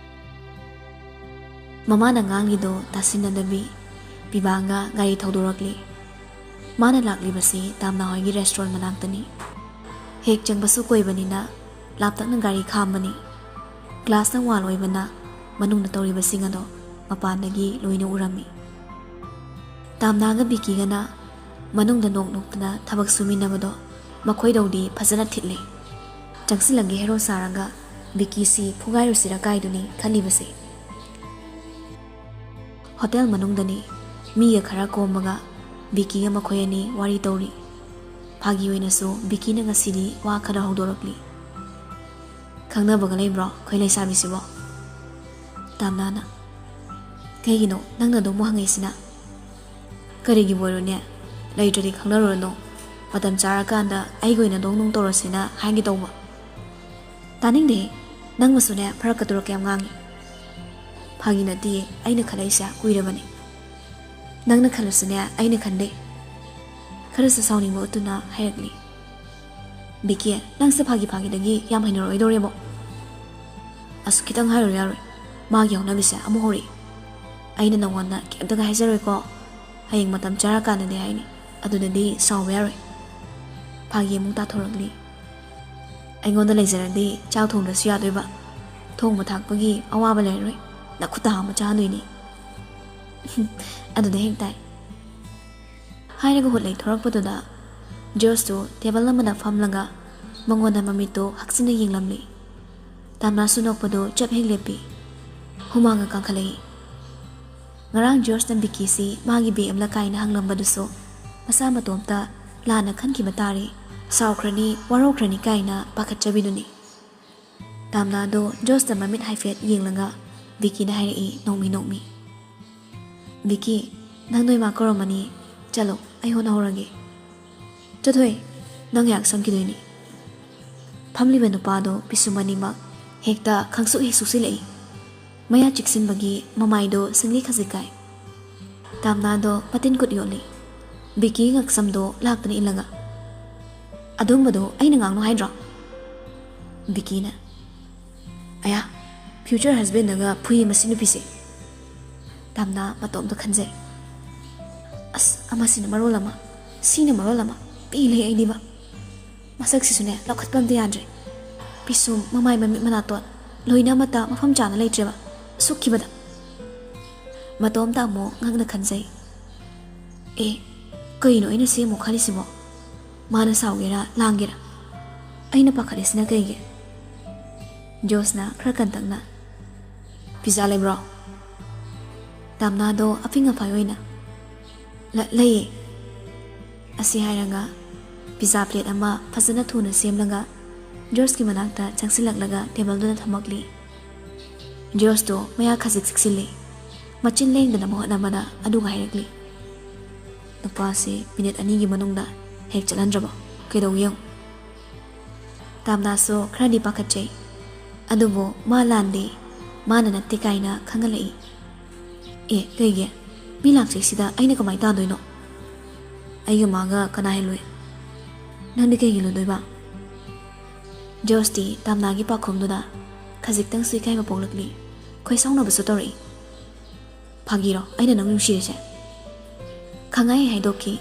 ꯃꯃꯥꯅ ꯉꯥꯡꯂꯤꯗꯣ ꯇꯥꯁꯤꯟꯅꯗꯕꯤ ꯄꯤꯕꯥꯒ ꯒꯥꯔꯤ ꯊꯧꯗꯣꯔꯛꯂꯤ꯫ ꯃꯥꯅ ꯂꯥꯛꯂꯤꯕꯁꯤ ꯇꯥꯝꯅꯥ ꯍꯣꯏꯒꯤ ꯔꯦꯁꯇꯨꯔꯦꯟ ꯃꯅꯥꯛꯇꯅꯤ꯫ ꯍꯦꯛ ꯆꯪꯕꯁꯨ ꯀꯣꯏꯕꯅꯤꯅ ꯂꯥꯞꯇꯛꯅ ꯒꯥꯔꯤ ꯈꯥꯝꯕꯅꯤ꯫ ꯒ꯭ꯂꯥꯁꯅ ꯋꯥꯜ ꯑꯣꯏꯕꯅ ꯃꯅꯨꯡꯗ ꯇꯧꯔꯤꯕꯁꯤꯡ ꯑꯗꯣ ꯃꯄꯥꯟꯗꯒꯤ ꯂꯣꯏꯅ ꯎꯔꯝꯃꯤ꯫ ꯇꯥꯝꯅꯥꯒ ꯕꯤꯀꯤꯒꯅ ꯃꯅꯨꯡꯗ ꯅꯣꯛ ꯅꯣꯛꯇꯅ ꯊꯕꯛ ꯁꯨꯃꯤꯟꯅꯕꯗꯣ ꯃꯈꯣꯏꯗꯧꯗꯤ ꯐꯖꯅ ꯊꯤꯠꯂꯤ꯫ ꯆꯪꯁꯤꯜꯂꯒꯦ ꯍꯦꯔꯣ ꯁꯥꯔꯒ ꯕꯤꯀꯤꯁꯤ ꯐꯨꯒꯥꯏꯔꯨꯁꯤꯔ ꯀꯥꯏꯗꯨꯅꯤ ꯈꯜꯂꯤꯕꯁꯦ꯫ ꯍꯣꯇꯦꯜ ꯃꯅꯨꯡꯗꯅꯤ꯫ ꯃꯤꯒ ꯈꯔ ꯀꯣꯝꯃꯒ ꯕꯤꯀꯤꯒ ꯃꯈꯣꯏ ꯑꯅꯤ ꯋꯥꯔꯤ ꯇꯧꯔꯤ꯫ ꯐꯥꯒꯤ ꯑꯣꯏꯅꯁꯨ ꯕꯤꯀꯤꯅ ꯉꯁꯤꯗꯤ ꯋꯥ ꯈꯔ ꯍꯧꯗꯣꯔꯛꯂꯤ꯫ "ꯈꯪꯅꯕꯒ ꯂꯩꯕ꯭ꯔꯣ ꯑꯩꯈꯣꯏ ꯂꯩꯁꯥꯕꯤꯁꯤꯕꯣ?" ꯇꯥꯝꯅꯥꯅ, "ꯀꯩꯒꯤꯅꯣ ꯅꯪꯅ ꯑꯗꯨꯝ ꯍꯪꯉꯛꯏꯁꯤꯅ?" "ꯀꯔꯤꯒꯤꯕꯨ ꯑꯣꯏꯔꯣꯅꯦ? ꯂꯩꯇ꯭ꯔꯗꯤ ꯈꯪꯅꯔꯨꯔꯅꯨ꯫ ꯃꯇꯝ ꯆꯥꯔꯀꯥꯟꯗ ꯑꯩꯒꯤ ꯑꯣꯏꯅ ꯗꯣꯡ ꯗꯣꯡ ꯇꯧꯔꯁꯤꯅ ꯍꯥꯏꯒꯦ ꯇꯧꯕ꯫" "ꯇꯥꯅꯤꯡꯗꯦ꯫ ꯅꯪꯅꯁꯨꯅꯦ ꯐꯔꯛꯀ ꯇꯨꯔꯛꯀ ꯌꯥꯝ ꯉꯥꯡꯉꯤ꯫" "ꯐꯥꯒꯤ ꯅꯠꯇꯤꯌꯦ, ꯑꯩꯅ ꯈꯜꯂꯛꯏꯁꯦ ꯀꯨꯏꯔꯕꯅꯤ꯫ ꯅꯪꯅ ꯈꯜꯂꯁꯨꯅꯦ ꯑꯩꯅ ꯈꯟꯗꯦ꯫" ꯈꯔꯁꯨ ꯁꯥꯎꯅꯤꯡꯕ ꯎꯠꯇꯨꯅ ꯍꯥꯏꯔꯛꯂꯤ꯫ "ꯕꯤꯀꯤ, ꯅꯪꯁꯦ ꯐꯥꯒꯤ ꯐꯥꯒꯤꯗꯒꯤ ꯌꯥꯝ ꯍꯩꯅꯔꯣꯏꯗꯧꯔꯦꯕꯣ꯫ ꯑꯁ, ꯈꯤꯇꯪ ꯍꯥꯏꯔꯨꯔ ꯌꯥꯔꯣꯏ꯫ ꯃꯥꯒꯤ ꯍꯧꯅꯕꯤꯁꯦ ꯑꯃꯨꯛ ꯍꯧꯔꯛꯏ꯫ ꯑꯩꯅ ꯅꯉꯣꯟꯗ ꯀꯩꯝꯇꯒ ꯍꯥꯏꯖꯔꯣꯏꯀꯣ꯫ ꯍꯌꯦꯡ ꯃꯇꯝ ꯆꯥꯔꯀꯥꯟꯗꯗꯤ ꯍꯥꯏꯅꯤ꯫ ꯑꯗꯨꯗꯗꯤ ꯁꯥꯎꯕ ꯌꯥꯔꯣꯏ꯫" ꯐꯥꯒꯤ ꯑꯃꯨꯛ ꯇꯥꯊꯣꯔꯛꯂꯤ꯫ "ꯑꯩꯉꯣꯟꯗ ꯂꯩꯖꯔꯗꯤ ꯆꯥꯛ ꯊꯣꯡꯗ꯭ꯔꯁꯨ ꯌꯥꯗꯣꯏꯕ꯫ ꯊꯣꯡꯕ ꯊꯥꯛꯄꯒꯤ ꯑꯋꯥꯕ ꯂꯩꯔꯔꯣꯏ꯫ ꯅꯈꯨꯠꯇ ꯍꯥꯝꯃ ꯆꯥꯗꯣꯏꯅꯤ꯫" ꯑꯗꯨꯗ ꯍꯦꯛ ꯇꯥꯏ꯫ ꯍꯥꯏꯔꯒ ꯍꯨꯠ ꯂꯩꯊꯣꯔꯛꯄꯗꯨꯗ ꯖꯣꯔꯖꯇꯨ ꯇꯦꯕꯜ ꯑꯃꯗ ꯐꯝꯂꯒ ꯃꯉꯣꯟꯗ ꯃꯃꯤꯠꯇꯨ ꯍꯛꯆꯤꯟꯅ ꯌꯦꯡꯂꯝꯂꯤ꯫ ꯇꯥꯝꯅꯥꯁꯨ ꯅꯣꯛꯄꯗꯨ ꯆꯞ ꯍꯦꯛ ꯂꯦꯞꯄꯤ꯫ ꯍꯨꯃꯥꯡꯒ ꯀꯥꯡꯈꯠꯂꯛꯏ꯫ ꯉꯔꯥꯡ ꯖꯣꯔꯖꯅ ꯕꯤꯀꯤꯁꯤ ꯃꯥꯒꯤ ꯕꯦ ꯑꯃꯂ ꯀꯥꯏꯅ ꯍꯪꯂꯝꯕꯗꯨꯁꯨ ꯃꯁꯥ ꯃꯇꯣꯝꯇ ꯂꯥꯟꯅ ꯈꯟꯈꯤꯕ ꯇꯥꯔꯦ꯫ ꯁꯥꯎꯈ꯭ꯔꯅꯤ, ꯋꯥꯔꯧꯈ꯭ꯔꯅꯤ ꯀꯥꯏꯅ ꯄꯥꯈꯠꯆꯕꯤꯗꯨꯅꯤ꯫ ꯇꯥꯝꯅꯥꯗꯣ ꯖꯣꯔꯖꯇ ꯃꯃꯤꯠ ꯍꯥꯏꯐꯦꯠ ꯌꯦꯡꯂꯒ ꯕꯤꯀꯤꯅ ꯍꯥꯏꯔꯛꯏ, ꯅꯣꯡꯃꯤ ꯅꯣꯡꯃꯤ꯫ "ꯕꯤꯀꯤ, ꯅꯪ ꯅꯣꯏ ꯃꯥ ꯀꯧꯔꯝꯃꯅꯤ꯫ ꯆꯠꯂꯣ, ꯑꯩ ꯍꯣꯠꯅꯍꯧꯔꯒꯦ꯫" "ꯆꯠꯊꯣꯏ, ꯅꯪ ꯉꯥꯏꯍꯥꯛ ꯁꯪꯈꯤꯗꯣꯏꯅꯤ꯫" ꯐꯝꯂꯤꯕ ꯅꯨꯄꯥꯗꯣ ꯄꯤꯁꯨꯝ ꯑꯅꯤꯃꯛ ꯍꯦꯛꯇ ꯈꯪꯁꯨꯛ ꯍꯦꯛ ꯁꯨꯛꯆꯤꯜꯂꯛꯏ꯫ ꯃꯌꯥ ꯆꯤꯛꯁꯤꯟꯕꯒꯤ ꯃꯃꯥꯏꯗꯣ ꯁꯤꯡꯂꯤ ꯈꯖꯤꯛ ꯀꯥꯏ꯫ ꯇꯥꯝꯅꯥꯗꯣ ꯃꯇꯤꯟ ꯀꯨꯠ ꯌꯣꯠꯂꯤ꯫ ꯕꯤꯀꯤ ꯉꯛꯁꯝꯗꯣ ꯂꯥꯛꯇꯅ ꯏꯜꯂꯒ, "ꯑꯗꯨꯝꯕꯗꯣ ꯑꯩꯅ ꯉꯥꯡꯅꯨ ꯍꯥꯏꯗ꯭ꯔꯣ?" ꯕꯤꯀꯤꯅ, "ꯑꯌꯥ, future husbandꯅꯒ ꯐꯨꯏ ꯃꯁꯤ ꯅꯨꯄꯤꯁꯦ꯫" ꯇꯥꯝꯅꯥ ꯃꯇꯣꯝꯇ ꯈꯟꯖꯩ꯫ "ꯑꯁ, ꯑꯃꯁꯤꯅ ꯃꯔꯣꯜ ꯑꯃ, ꯁꯤꯅ ꯃꯔꯣꯜ ꯑꯃ, ꯄꯦꯜꯂꯦ ꯑꯩꯗꯤꯕ꯫ ꯃꯁꯛꯁꯤꯁꯨꯅꯦ, ꯂꯧꯈꯠꯄ ꯑꯝꯇ ꯌꯥꯗ꯭ꯔꯦ꯫ ꯄꯤꯁꯨꯝ, ꯃꯃꯥꯏ, ꯃꯃꯤꯠ, ꯃꯅꯥꯇꯣꯟ, ꯂꯣꯏꯅ ꯑꯃꯠꯇ ꯃꯐꯝ ꯆꯥꯅ ꯂꯩꯇ꯭ꯔꯦꯕ, ꯁꯨꯛꯈꯤꯕꯗ꯫" ꯃꯇꯣꯝꯇ ꯑꯃꯨꯛ ꯉꯛꯅ ꯈꯟꯖꯩ꯫ "ꯑꯦ, ꯀꯩꯅꯣ ꯑꯩꯅ ꯁꯦꯝꯃꯨ ꯈꯜꯂꯤꯁꯤꯕꯣ? ꯃꯥꯅ ꯁꯥꯎꯒꯦꯔꯥ ꯂꯥꯡꯒꯦꯔꯥ? ꯑꯩꯅ ꯄꯥꯈꯠꯂꯤꯁꯤꯅ ꯀꯩꯒꯤ?" ꯖꯣꯁꯅ ꯈꯔ ꯀꯟꯇꯛꯅ, "ꯄꯤꯖꯥ ꯂꯩꯕ꯭ꯔꯣ?" ꯇꯥꯝꯅꯥꯗꯣ ꯑꯐꯤꯡ ꯑꯐꯥꯏ ꯑꯣꯏꯅ, "ꯂ-, ꯂꯩꯌꯦ꯫" ꯑꯁꯤ ꯍꯥꯏꯔꯒ ꯄꯤꯖꯥ ꯄ꯭ꯂꯦꯠ ꯑꯃ ꯐꯖꯅ ꯊꯨꯅ ꯁꯦꯝꯂꯒ ꯖꯣꯔꯖꯀꯤ ꯃꯅꯥꯛꯇ ꯆꯪꯁꯤꯜꯂꯛꯂꯒ ꯇꯦꯕꯜꯗꯨꯗ ꯊꯝꯃꯛꯂꯤ꯫ ꯖꯣꯔꯖꯇꯣ ꯃꯌꯥ ꯈꯖꯤꯛ ꯆꯤꯛꯁꯤꯜꯂꯤ꯫ ꯃꯆꯤꯟ ꯂꯦꯡꯗꯅꯕ ꯍꯣꯠꯅꯕꯗ ꯑꯗꯨꯒ ꯍꯥꯏꯔꯛꯂꯤ, "ꯅꯨꯄꯥꯁꯤ ꯃꯤꯅꯤꯠ ꯑꯅꯤꯒꯤ ꯃꯅꯨꯡꯗ ꯍꯦꯛ ꯆꯠꯍꯟꯗ꯭ꯔꯕ ꯀꯩꯗꯧꯒꯦ ꯌꯦꯡꯉꯨ꯫" ꯇꯥꯝꯅꯥꯁꯨ ꯈꯔꯗꯤ ꯄꯥꯈꯠꯆꯩ꯫ ꯑꯗꯨꯕꯨ ꯃꯥ ꯂꯥꯟꯗꯦ, ꯃꯥꯅ ꯅꯠꯇꯦ ꯀꯥꯏꯅ ꯈꯪꯍꯜꯂꯛꯏ꯫ "ꯑꯦ, ꯀꯩꯒꯤ? ꯃꯤ ꯂꯥꯛꯆꯩꯁꯤꯗ ꯑꯩꯅ ꯀꯃꯥꯏ ꯇꯥꯗꯣꯏꯅꯣ? ꯑꯩꯒ ꯃꯥꯒ ꯀꯅꯥ ꯍꯦꯜꯂꯨꯏ? ꯅꯪꯗꯤ ꯀꯩꯒꯤ ꯂꯨꯗꯣꯏꯕ?" ꯖꯣꯁꯇꯤ ꯇꯥꯝꯅꯥꯒꯤ ꯄꯥꯎꯈꯨꯝꯗꯨꯗ ꯈꯖꯤꯛꯇꯪꯁꯨ ꯏꯀꯥꯏꯕ ꯄꯣꯛꯂꯛꯂꯤ꯫ ꯈꯣꯏꯁꯥꯎꯅꯕꯁꯨ ꯇꯧꯔꯛꯏ꯫ "ꯐꯥꯒꯤꯔꯣ ꯑꯩꯅ ꯅꯪ ꯅꯨꯡꯁꯤꯔꯤꯁꯦ?" ꯈꯪꯍꯥꯏ ꯍꯥꯏꯗꯣꯛꯈꯤ꯫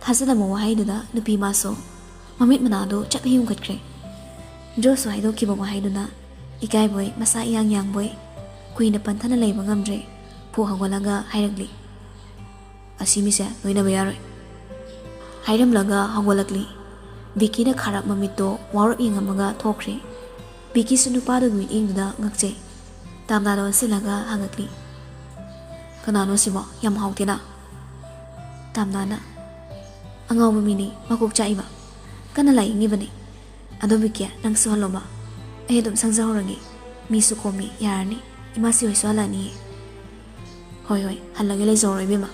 ꯊꯥꯖꯗꯕ ꯋꯥꯍꯩꯗꯨꯗ ꯅꯨꯄꯤ ꯃꯥꯁꯨ ꯃꯃꯤꯠ ꯃꯅꯥꯗꯨ ꯆꯞ ꯍꯦꯛ ꯌꯨꯡꯈꯠꯈ꯭ꯔꯦ꯫ ꯖꯣꯁꯁꯨ ꯍꯥꯏꯗꯣꯛꯈꯤꯕ ꯋꯥꯍꯩꯗꯨꯅ ꯏꯀꯥꯏꯕꯣꯏ ꯃꯁꯥ ꯏꯌꯥꯡ ꯌꯥꯡꯕꯣꯏ ꯀꯨꯏꯅ ꯄꯟꯊꯅ ꯂꯩꯕ ꯉꯝꯗ꯭ꯔꯦ꯫ ꯐꯨꯛ ꯍꯧꯒꯠꯂꯒ ꯍꯥꯏꯔꯛꯂꯤ, "ꯑꯁꯤ ꯃꯤꯁꯦ ꯂꯣꯏꯅꯕ ꯌꯥꯔꯣꯏ" ꯍꯥꯏꯔꯝꯂꯒ ꯍꯧꯒꯠꯂꯛꯂꯤ꯫ ꯕꯤꯀꯤꯅ ꯈꯥꯔꯞ ꯃꯃꯤꯠꯇꯣ ꯋꯥꯔꯞ ꯌꯦꯡꯉꯝꯃꯒ ꯊꯣꯛꯈ꯭ꯔꯦ꯫ ꯕꯤꯀꯤꯁꯨ ꯅꯨꯄꯥꯗꯨꯒꯤ ꯃꯤꯠꯌꯦꯡꯗꯨꯗ ꯉꯛꯆꯩ꯫ ꯇꯥꯝꯅꯥꯗ ꯑꯣꯟꯁꯤꯜꯂꯒ ꯍꯪꯉꯛꯂꯤ, "ꯀꯅꯥꯅꯣ ꯁꯤꯕꯣ? ꯌꯥꯝ ꯍꯥꯎꯇꯦꯅ"꯫ ꯇꯥꯝꯅꯥꯅ, "ꯑꯉꯥꯎꯕ ꯃꯤꯅꯤ, ꯃꯀꯣꯛ ꯆꯥꯛꯏꯕ, ꯀꯟꯅ ꯂꯥꯏꯌꯦꯡꯉꯤꯕꯅꯤ꯫ ꯑꯗꯣ ꯕꯤꯀꯤ, ꯅꯪ ꯁꯨꯍꯜꯂꯣꯕ, ꯑꯩ ꯑꯗꯨꯝ ꯁꯪꯖꯍꯧꯔꯒꯦ꯫ ꯃꯤꯁꯨ ꯀꯣꯝꯃꯤ, ꯌꯥꯔꯅꯤ, ꯏꯃꯥꯁꯤ ꯍꯣꯏꯁꯨ ꯍꯜꯂꯛꯑꯅꯤꯌꯦ"꯫ "ꯍꯣꯏ ꯍꯣꯏ, ꯍꯜꯂꯒꯦ, ꯂꯩꯖꯍꯧꯔꯣ ꯏꯕꯦꯝꯃ꯫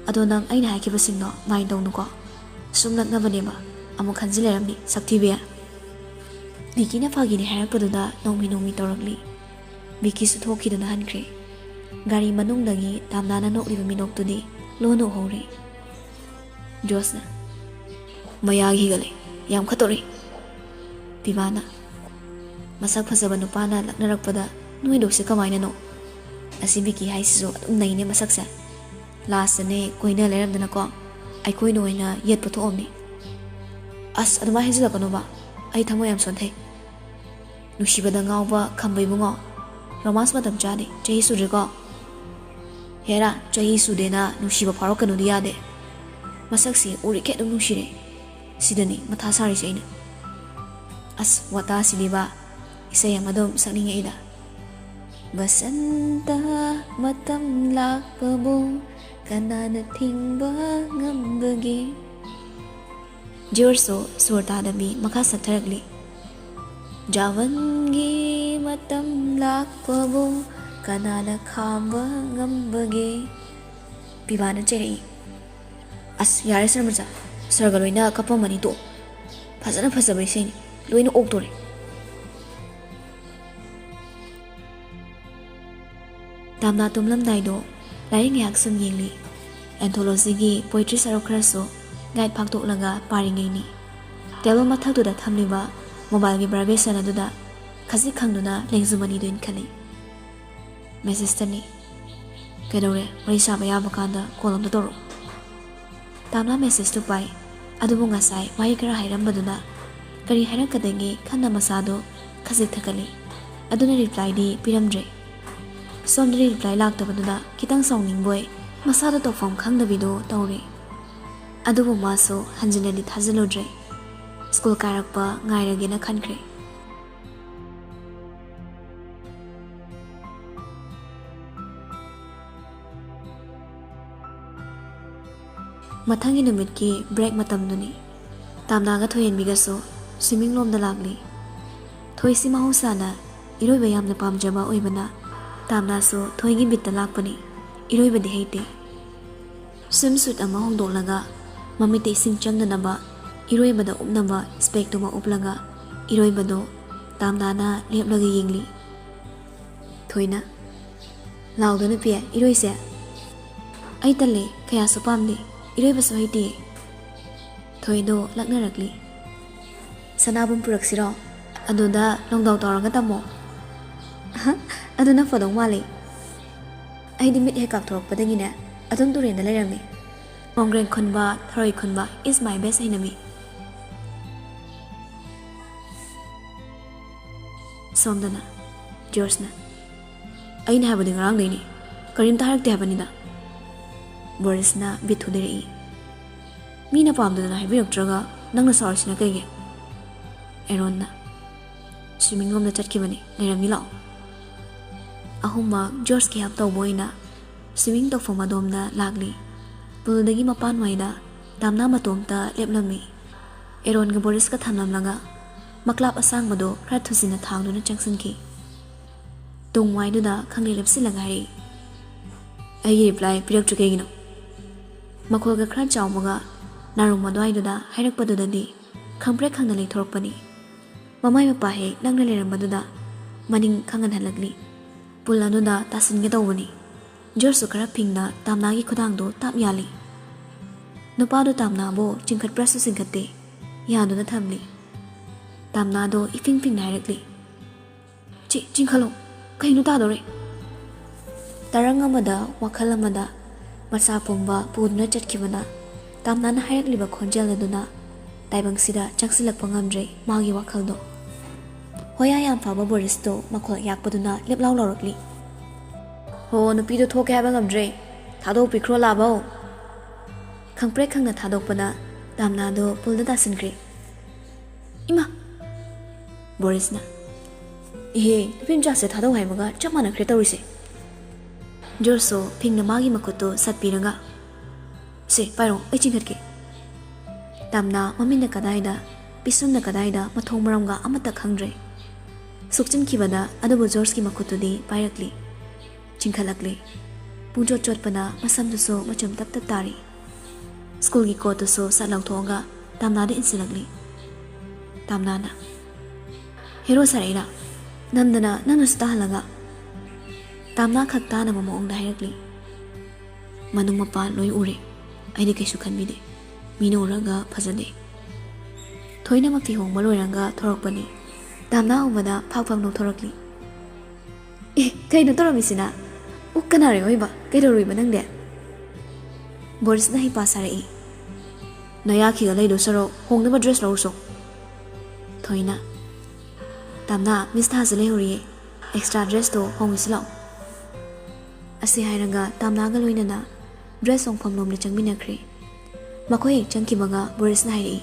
ꯑꯗꯣ ꯅꯪ ꯑꯩꯅ ꯍꯥꯏꯈꯤꯕꯁꯤꯡꯗꯣ ꯃꯥꯏꯟ ꯇꯧꯅꯨꯀꯣ꯫ ꯁꯨꯝ ꯂꯛꯅꯕꯅꯦꯕ, ꯑꯃꯨꯛ ꯈꯟꯖꯤꯜ ꯂꯩꯔꯝꯅꯤ, ꯁꯛꯊꯤꯕꯤ"꯫ ꯕꯤꯀꯤꯅ ꯐꯥꯒꯤꯅꯤ ꯍꯥꯏꯔꯛꯄꯗꯨꯗ ꯅꯣꯡꯃꯤ ꯅꯣꯡꯃꯤ ꯇꯧꯔꯛꯂꯤ꯫ ꯕꯤꯀꯤꯁꯨ ꯊꯣꯛꯈꯤꯗꯨꯅ ꯍꯟꯈ꯭ꯔꯦ꯫ ꯒꯥꯔꯤ ꯃꯅꯨꯡꯗꯒꯤ ꯇꯥꯝꯅꯥꯅ ꯅꯣꯛꯂꯤꯕ ꯃꯤꯅꯣꯛꯇꯨꯗꯤ ꯂꯣꯟꯅ ꯎꯍꯧꯔꯦ꯫ ꯖꯣꯁꯅ, "ꯃꯌꯥꯒꯤ ꯍꯤꯒꯠꯂꯦ, ꯌꯥꯝ ꯈꯠꯇꯣꯔꯤ"꯫ ꯄꯤꯕꯥꯅ, "ꯃꯁꯛ ꯐꯖꯕ ꯅꯨꯄꯥꯅ ꯂꯛꯅꯔꯛꯄꯗ ꯅꯣꯏꯗꯧꯁꯦ ꯀꯃꯥꯏꯅꯅꯣ? ꯑꯁꯤ ꯕꯤꯀꯤ ꯍꯥꯏꯁꯤꯁꯨ ꯑꯗꯨꯝ ꯅꯩꯅꯦ ꯃꯁꯛꯁꯦ꯫ ꯂꯥꯁꯇꯅꯦ ꯀꯣꯏꯅ ꯂꯩꯔꯝꯗꯅꯀꯣ, ꯑꯩꯈꯣꯏꯅ ꯑꯣꯏꯅ ꯌꯦꯠꯄ ꯊꯣꯛꯑꯝꯅꯤ"꯫ "ꯑꯁ, ꯑꯗꯨꯃꯥꯏꯅ ꯍꯥꯏꯖꯤꯜꯂꯛꯀꯅꯣꯕ, ꯑꯩ ꯊꯃꯣꯏ ꯌꯥꯝ ꯁꯣꯟꯊꯩ"꯫ "ꯅꯨꯡꯁꯤꯕꯗ ꯉꯥꯎꯕ ꯈꯝꯕ ꯏꯕꯨꯡꯉꯣ, ꯔꯣꯃꯥꯟꯁ ꯃꯇꯝ ꯆꯥꯗꯦ, ꯆꯍꯤ ꯁꯨꯗ꯭ꯔꯤꯀꯣ"꯫ "ꯍꯦꯔꯥ, ꯆꯍꯤ ꯁꯨꯗꯦꯅ ꯅꯨꯡꯁꯤꯕ ꯐꯥꯎꯔꯛꯀꯅꯨꯗꯤ ꯌꯥꯗꯦ꯫ ꯃꯁꯛꯁꯤ ꯎꯔꯤꯈꯩ ꯑꯗꯨꯝ ꯅꯨꯡꯁꯤꯔꯦ꯫ ꯁꯤꯗꯅꯤ ꯃꯊꯥ ꯁꯥꯔꯤꯁꯦ ꯑꯩꯅ"꯫ ꯑꯁ, ꯋꯥꯇꯥꯁꯤꯗꯤꯕ, ꯏꯁꯩ ꯑꯃ ꯑꯗꯨꯝ ꯁꯛꯅꯤꯡꯉꯛꯏꯗ꯫ "ꯕꯁꯟꯇ ꯃꯇꯝ ꯂꯥꯛꯄꯕꯨ ꯀꯅꯥꯅ ꯊꯤꯡꯕ ꯉꯝꯕꯒꯦ"꯫ ꯖꯣꯔꯖꯁꯨ ꯁꯨꯔ ꯇꯥꯗꯕꯤ ꯃꯈꯥ ꯁꯛꯊꯔꯛꯂꯤ꯫ "ꯖꯥꯋꯟꯒꯤ ꯃꯇꯝ ꯂꯥꯛꯄꯕꯨ ꯀꯅꯥꯅ ꯈꯥꯝꯕ ꯉꯝꯕꯒꯦ"꯫ ꯄꯤꯕꯥꯅ ꯆꯩꯔꯛꯏ꯫ "ꯑꯁ, ꯌꯥꯔꯦ ꯁꯔꯃꯆꯥ, ꯁꯔꯒ ꯂꯣꯏꯅ ꯀꯞꯄꯝꯃꯅꯤ, ꯇꯣꯛꯑꯣ꯫ ꯐꯖꯅ ꯐꯖꯕ ꯏꯁꯩꯅꯤ, ꯂꯣꯏꯅ ꯑꯣꯛꯇꯣꯔꯦ"꯫ ꯇꯥꯝꯅꯥ ꯇꯨꯝꯂꯝꯗꯥꯏꯗꯣ ꯂꯥꯏꯔꯤꯛ ꯉꯥꯏꯍꯥꯛ ꯁꯨꯝ ꯌꯦꯡꯂꯤ꯫ ꯑꯦꯟꯊꯣꯂꯣꯖꯤꯒꯤ ꯄꯣꯏꯇ꯭ꯔꯤ ꯁꯔꯨꯛ ꯈꯔꯁꯨ ꯒꯥꯏꯗ ꯐꯥꯛꯇꯣꯛꯂꯒ ꯄꯥꯔꯤꯉꯩꯅꯤ꯫ ꯇꯦꯕꯜ ꯃꯊꯛꯇꯨꯗ ꯊꯝꯂꯤꯕ ꯃꯣꯕꯥꯏꯜꯒꯤ ꯚꯥꯏꯕ꯭ꯔꯦꯁꯟ ꯑꯗꯨꯗ ꯈꯖꯤꯛ ꯈꯪꯗꯨꯅ ꯂꯦꯡꯖꯨꯝ ꯑꯅꯤꯗꯨ ꯏꯟꯈꯠꯂꯤ꯫ ꯃꯦꯁꯦꯖꯇꯅꯤ꯫ "ꯀꯩꯗꯧꯔꯦ? ꯋꯥꯔꯤ ꯁꯥꯕ ꯌꯥꯕ ꯀꯥꯟꯗ ꯀꯣꯜ ꯑꯝꯇ ꯇꯧꯔꯛꯑꯣ"꯫ ꯇꯥꯝꯅꯥ ꯃꯦꯁꯦꯖꯇꯨ ꯄꯥꯏ꯫ ꯑꯗꯨꯕꯨ ꯉꯁꯥꯏ ꯋꯥꯍꯩ ꯈꯔ ꯍꯥꯏꯔꯝꯕꯗꯨꯅ ꯀꯔꯤ ꯍꯥꯏꯔꯛꯀꯗꯒꯦ ꯈꯟꯅ ꯃꯁꯥꯗꯨ ꯈꯖꯤꯛ ꯊꯛꯀꯠꯂꯤ꯫ ꯑꯗꯨꯅ ꯔꯤꯄ꯭ꯂꯥꯏꯗꯤ ꯄꯤꯔꯝꯗ꯭ꯔꯦ꯫ ꯁꯣꯝꯗꯗꯤ ꯔꯤꯄ꯭ꯂꯥꯏ ꯂꯥꯛꯇꯕꯗꯨꯗ ꯈꯤꯇꯪ ꯁꯥꯎꯅꯤꯡꯕꯣꯏ, ꯃꯁꯥꯗ ꯇꯧꯐꯝ ꯈꯪꯗꯕꯤꯗꯣ ꯇꯧꯔꯦ꯫ ꯑꯗꯨꯕꯨ ꯃꯥꯁꯨ ꯍꯟꯖꯤꯟꯅꯗꯤ ꯊꯥꯖꯤꯜꯂꯨꯗ꯭ꯔꯦ꯫ ꯁ꯭ꯀꯨꯜ ꯀꯥꯔꯛꯄ ꯉꯥꯏꯔꯒꯦꯅ ꯈꯟꯈ꯭ꯔꯦ꯫ ꯃꯊꯪꯒꯤ ꯅꯨꯃꯤꯠꯀꯤ ꯕ꯭ꯔꯦꯛ ꯃꯇꯝꯗꯨꯅꯤ꯫ ꯇꯥꯝꯅꯥꯒ ꯊꯣꯏꯍꯟꯕꯤꯒꯁꯨ ꯁ꯭ꯋꯤꯃꯤꯡ ꯂꯣꯝꯗ ꯂꯥꯛꯂꯤ꯫ ꯊꯣꯏꯁꯤ ꯃꯍꯧꯁꯥꯅ ꯏꯔꯣꯏꯕ ꯌꯥꯝꯅ ꯄꯥꯝꯖꯕ ꯑꯣꯏꯕꯅ ꯇꯥꯝꯅꯥꯁꯨ ꯊꯣꯏꯒꯤ ꯕꯤꯠꯇ ꯂꯥꯛꯄꯅꯤ꯫ ꯏꯔꯣꯏꯕꯗꯤ ꯍꯩꯇꯦ꯫ ꯁ꯭ꯋꯤꯝ ꯁꯨꯠ ꯑꯃ ꯍꯣꯡꯗꯣꯛꯂꯒ ꯃꯃꯤꯠꯇ ꯏꯁꯤꯡ ꯆꯪꯗꯅꯕ ꯏꯔꯣꯏꯕꯗ ꯎꯞꯅꯕ ꯏꯁꯄꯦꯛꯇꯨꯃ ꯎꯞꯂꯒ ꯏꯔꯣꯏꯕꯗꯣ ꯇꯥꯝꯅꯥꯅ ꯂꯦꯞꯂꯒ ꯌꯦꯡꯂꯤ꯫ ꯊꯣꯏꯅ, "ꯂꯥꯎꯗ ꯅꯨꯄꯤ, ꯏꯔꯣꯏꯁꯦ꯫" "ꯑꯩ ꯇꯜꯂꯦ, ꯀꯌꯥꯁꯨ ꯄꯥꯝꯗꯦ, ꯏꯔꯣꯏꯕꯁꯨ ꯍꯩꯇꯦ꯫" ꯊꯣꯏꯗꯣ ꯂꯛꯅꯔꯛꯂꯤ꯫ "ꯁꯅꯥꯕꯨꯟ ꯄꯨꯔꯛꯁꯤꯔꯣ? ꯑꯗꯨꯗ ꯂꯣꯡꯗꯥꯎ ꯇꯧꯔꯒ ꯇꯝꯃꯣ꯫" "ꯑꯗꯨꯅ ꯐꯗꯧ ꯃꯥꯜꯂꯤ꯫ ꯑꯩꯗꯤ ꯃꯤꯠ ꯍꯦꯛ ꯀꯥꯛꯊꯣꯔꯛꯄꯗꯒꯤꯅꯦ ꯑꯗꯨꯝ ꯇꯨꯔꯦꯟꯗ ꯂꯩꯔꯝꯃꯤ꯫ ꯀꯣꯡꯒ꯭ꯔꯦꯡ ꯈꯨꯟꯕ, ꯊꯔꯣꯏ ꯈꯨꯟꯕ is my best enemy꯫" ꯁꯣꯝꯗꯅ ꯖꯣꯔꯖꯅ, "ꯑꯩꯅ ꯍꯥꯏꯕꯗꯤ ꯉꯔꯥꯡꯗꯩꯅꯤ, ꯀꯔꯤꯝꯇ ꯍꯥꯏꯔꯛꯇꯦ ꯍꯥꯏꯕꯅꯤꯗ꯫" ꯕꯣꯔꯤꯁꯅ ꯕꯤꯠ ꯊꯨꯗꯦꯔꯛꯏ꯫ "ꯃꯤꯅ ꯄꯥꯝꯗꯗꯅ ꯍꯥꯏꯕꯤꯔꯛꯇ꯭ꯔꯒ ꯅꯪꯅ ꯁꯥꯎꯔꯤꯁꯤꯅ ꯀꯩꯒꯤ?" ꯑꯦꯔꯣꯟꯅ, "ꯁ꯭ꯋꯤꯃꯤꯡ ꯔꯨꯝꯗ ꯆꯠꯈꯤꯕꯅꯤ, ꯂꯩꯔꯝꯃꯤ, ꯂꯥꯛꯑꯣ꯫" ꯑꯍꯨꯝꯃꯛ ꯖꯣꯔꯖꯀꯤ ꯍꯦꯜꯞ ꯇꯧꯕ ꯑꯣꯏꯅ ꯁ꯭ꯋꯤꯃꯤꯡ ꯇꯧꯐꯝ ꯑꯗꯣꯝꯗ ꯂꯥꯛꯂꯤ꯫ ꯄꯨꯜꯗꯒꯤ ꯃꯄꯥꯟꯋꯥꯏꯗ ꯇꯥꯝꯅꯥ ꯃꯇꯣꯝꯇ ꯂꯦꯞꯂꯝꯃꯤ꯫ ꯑꯦꯔꯣꯟꯒ ꯕꯣꯔꯤꯁꯀ ꯊꯝꯂꯝꯂꯒ ꯃꯀ꯭ꯂꯥꯞ ꯑꯁꯥꯡꯕꯗꯨ ꯈꯔ ꯊꯨꯖꯤꯟꯅ ꯊꯥꯡꯗꯨꯅ ꯆꯪꯁꯤꯟꯈꯤ꯫ ꯇꯨꯡ ꯋꯥꯏꯗꯨꯗ ꯈꯪꯂꯦ ꯂꯦꯞꯁꯤꯜꯂꯒ ꯍꯥꯏꯔꯛꯏ, "ꯑꯩꯒꯤ ꯔꯤꯄ꯭ꯂꯥꯏ ꯄꯤꯔꯛꯇ꯭ꯔꯤ ꯀꯩꯒꯤꯅꯣ?" ꯃꯈꯣꯜꯒ ꯈꯔ ꯆꯥꯎꯕꯒ ꯅꯥꯔꯨꯝ ꯑꯗꯨꯋꯥꯏꯗꯨꯗ ꯍꯥꯏꯔꯛꯄꯗꯨꯗꯗꯤ ꯈꯪꯄ꯭ꯔꯦꯛ ꯈꯪꯅ ꯂꯩꯊꯣꯔꯛꯄꯅꯤ꯫ ꯃꯃꯥꯏ ꯃꯄꯥ ꯍꯦꯛ ꯅꯛꯅ ꯂꯩꯔꯝꯕꯗꯨꯗ ꯃꯅꯤꯡ ꯈꯪꯍꯟꯍꯜꯂꯛꯂꯤ꯫ ꯄꯨꯜ ꯑꯗꯨꯗ ꯇꯥꯁꯤꯟꯒꯦ ꯇꯧꯕꯅꯤ꯫ ꯖꯣꯔꯖꯁꯨ ꯈꯔ ꯐꯤꯡꯅ ꯇꯥꯝꯅꯥꯒꯤ ꯈꯨꯗꯥꯡꯗꯣ ꯇꯥꯞ ꯌꯥꯜꯂꯤ꯫ ꯅꯨꯄꯥꯗꯣ ꯇꯥꯝꯅꯥꯕꯨ ꯆꯤꯡꯈꯠꯄ꯭ꯔꯥꯁꯨ ꯆꯤꯡꯈꯠꯇꯦ, ꯌꯥꯟꯗꯨꯅ ꯊꯝꯂꯤ꯫ ꯇꯥꯝꯅꯥꯗꯣ ꯏꯐꯤꯡ ꯐꯤꯡꯅ ꯍꯥꯏꯔꯛꯂꯤ, "ꯆꯤ-, ꯆꯤꯡꯈꯠꯂꯣ, ꯀꯩꯅꯣ ꯇꯥꯗꯣꯔꯦ?" ꯇꯔꯪ ꯑꯃꯗ, ꯋꯥꯈꯜ ꯑꯃꯗ ꯃꯁꯥ ꯄꯨꯝꯕ ꯄꯨꯗꯨꯅ ꯆꯠꯈꯤꯕꯅ ꯇꯥꯝꯅꯥꯅ ꯍꯥꯏꯔꯛꯂꯤꯕ ꯈꯣꯟꯖꯦꯜ ꯑꯗꯨꯅ ꯇꯥꯏꯕꯪꯁꯤꯗ ꯆꯪꯁꯤꯜꯂꯛꯄ ꯉꯝꯗ꯭ꯔꯦ ꯃꯥꯒꯤ ꯋꯥꯈꯜꯗꯣ꯫ ꯍꯣꯌꯥ ꯌꯥꯝ ꯐꯕ ꯕꯣꯔꯤꯁꯇꯣ ꯃꯈꯣꯜ ꯌꯥꯛꯄꯗꯨꯅ ꯂꯦꯞꯂꯥꯎ ꯂꯥꯎꯔꯛꯂꯤ꯫ "ꯍꯣ, ꯅꯨꯄꯤꯗꯣ ꯊꯣꯛꯀꯦ ꯍꯥꯏꯕ ꯉꯝꯗ꯭ꯔꯦ꯫ "ꯊꯥꯗꯣꯛꯄꯤꯈ꯭ꯔꯣ, ꯂꯥꯕꯧ!" ꯈꯪꯄ꯭ꯔꯦꯛ ꯈꯪꯅ ꯊꯥꯗꯣꯛꯄꯅ ꯇꯥꯝꯅꯥꯗꯣ ꯄꯨꯜꯗ ꯇꯥꯁꯤꯟꯈ꯭ꯔꯦ꯫ "ꯏꯃꯥ!" ꯕꯣꯔꯤꯁꯅ, "ꯏꯍꯦ, ꯅꯨꯄꯤ ꯃꯆꯥꯁꯦ ꯊꯥꯗꯧ ꯍꯥꯏꯕꯒ ꯆꯞ ꯃꯥꯟꯅꯈ꯭ꯔꯦ ꯇꯧꯔꯤꯁꯦ!" ꯖꯣꯔꯖꯁꯨ ꯐꯤꯡꯅ ꯃꯥꯒꯤ ꯃꯈꯨꯠꯇꯨ ꯁꯠꯄꯤꯔꯒ, "ꯁꯦ, ꯄꯥꯏꯔꯣ, ꯑꯩ ꯆꯤꯡꯈꯠꯀꯦ꯫" ꯇꯥꯝꯅꯥ ꯃꯃꯤꯠꯅ ꯀꯗꯥꯏꯗ, ꯄꯤꯁꯨꯝꯅ ꯀꯗꯥꯏꯗ, ꯃꯊꯣꯡ ꯃꯔꯝꯒ ꯑꯃꯠꯇ ꯈꯪꯗ꯭ꯔꯦ꯫ ꯁꯣꯛꯆꯤꯟꯈꯤꯕꯗ ꯑꯗꯨꯕꯨ ꯖꯣꯔꯖꯀꯤ ꯃꯈꯨꯠꯇꯨꯗꯤ ꯄꯥꯏꯔꯛꯂꯤ꯫ ꯆꯤꯡꯈꯠꯂꯛꯂꯤ꯫ ꯄꯨꯡꯆꯣꯠ ꯆꯣꯠꯄꯅ ꯃꯁꯝꯗꯨꯁꯨ ꯃꯆꯨꯝ ꯇꯞ ꯇꯞ ꯇꯥꯔꯤ꯫ ꯁ꯭ꯀꯨꯜꯒꯤ ꯀꯣꯠꯇꯨꯁꯨ ꯁꯠ ꯂꯧꯊꯣꯛꯑꯒ ꯇꯥꯝꯅꯥꯗ ꯏꯟꯁꯤꯜꯂꯛꯂꯤ꯫ ꯇꯥꯝꯅꯥꯅ, "ꯍꯦꯔꯣ ꯁꯥꯔꯛꯏꯔꯥ? ꯅꯝꯗꯅ ꯅꯪꯅꯁꯨ ꯇꯥꯍꯜꯂꯒ?" ꯇꯥꯝꯅꯥ ꯈꯛ ꯇꯥꯅꯕ ꯃꯑꯣꯡꯗ ꯍꯥꯏꯔꯛꯂꯤ꯫ "ꯃꯅꯨꯡ ꯃꯄꯥꯟ ꯂꯣꯏ ꯎꯔꯦ꯫ ꯑꯩꯗꯤ ꯀꯩꯁꯨ ꯈꯟꯕꯤꯗꯦ꯫ ꯃꯤꯅ ꯎꯔꯒ ꯐꯖꯗꯦ꯫" ꯊꯣꯏꯅꯃꯛ ꯐꯤ ꯍꯣꯡꯕ ꯂꯣꯏꯔꯒ ꯊꯣꯔꯛꯄꯅꯤ꯫ ꯇꯥꯝꯅꯥ ꯎꯕꯗ ꯐꯥꯛ ꯐꯥꯛ ꯅꯣꯛꯊꯣꯔꯛꯂꯤ꯫ "ꯑꯦ, ꯀꯩꯅꯣ ꯇꯧꯔꯝꯃꯤꯁꯤꯅ? ꯑꯣ, ꯀꯅꯥꯔꯦ ꯑꯣꯏꯕ? ꯀꯩꯗꯧꯔꯨꯏꯕ ꯅꯪꯗꯤ?" ꯕꯣꯔꯤꯁꯅ ꯍꯩꯄꯥ ꯁꯥꯔꯛꯏ꯫ "ꯅꯌꯥ ꯈꯤꯒ ꯂꯩꯗꯧ ꯁꯔꯨꯛ ꯍꯣꯡꯅꯕ ꯗ꯭ꯔꯦꯁ ꯂꯧꯔꯨꯁꯣ꯫" ꯊꯣꯏꯅ, "ꯇꯥꯝꯅꯥ, ꯃꯤꯁ ꯊꯥꯁꯦ ꯂꯩꯍꯧꯔꯤꯌꯦ꯫ ꯑꯦꯛꯁꯇ꯭ꯔꯥ ꯗ꯭ꯔꯦꯁꯇꯣ ꯍꯣꯡꯉꯨꯁꯤ ꯂꯥꯛꯑꯣ꯫" ꯑꯁꯤ ꯍꯥꯏꯔꯒ ꯇꯥꯝꯅꯥꯒ ꯂꯣꯏꯅꯅ ꯗ꯭ꯔꯦꯁ ꯍꯣꯡꯐꯝ ꯂꯣꯝꯗ ꯆꯪꯃꯤꯟꯅꯈ꯭ꯔꯦ꯫ ꯃꯈꯣꯏ ꯍꯦꯛ ꯆꯪꯈꯤꯕꯒ ꯕꯣꯔꯤꯁꯅ ꯍꯥꯏꯔꯛꯏ,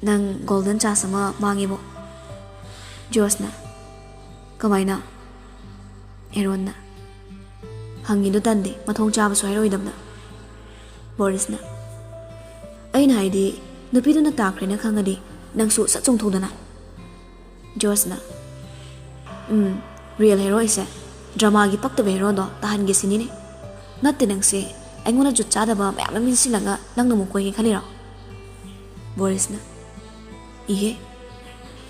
"ꯅꯪ ꯒꯣꯜꯗꯟ ꯆꯥꯟꯁ ꯑꯃ ꯃꯥꯡꯉꯦꯕꯣ꯫" ꯖꯣꯔꯖꯅ, "ꯀꯃꯥꯏꯅ?" ꯑꯦꯔꯣꯟꯅ, "ꯍꯪꯉꯤꯗꯣ ꯇꯟꯗꯦ, ꯃꯊꯣꯡ ꯆꯥꯕꯁꯨ ꯍꯥꯏꯔꯛꯑꯣꯏꯗꯕꯗ꯫" ꯕꯣꯔꯤꯁꯅ, "ꯑꯩꯅ ꯍꯥꯏꯗꯤ, ꯅꯨꯄꯤꯗꯨꯅ ꯇꯥꯈ꯭ꯔꯦꯅ ꯈꯪꯉꯗꯤ ꯅꯪꯁꯨ ꯁꯠ ꯆꯣꯡꯊꯣꯛꯗꯅ꯫" ꯖꯣꯔꯖꯅ, "ꯎꯝ, ꯔꯤꯌꯦꯜ ꯍꯦꯔꯣ ꯑꯩꯁꯦ ꯗ꯭ꯔꯃꯥꯒꯤ ꯄꯛꯇꯕ ꯍꯦꯔꯣꯗꯣ ꯇꯥꯍꯟꯒꯦ ꯁꯤꯅꯤꯅꯦ꯫ ꯅꯠꯇꯦ, ꯅꯪꯁꯦ ꯑꯩꯉꯣꯟꯗ ꯖꯨꯠ ꯆꯥꯗꯕ ꯃꯌꯥꯝ ꯑꯃ ꯏꯟꯁꯤꯜꯂꯒ ꯅꯪꯅ ꯑꯃꯨꯛ ꯀꯣꯏꯒꯦ ꯈꯜꯂꯤꯔꯣ?" ꯕꯣꯔꯤꯁꯅ, "ꯏꯍꯦ,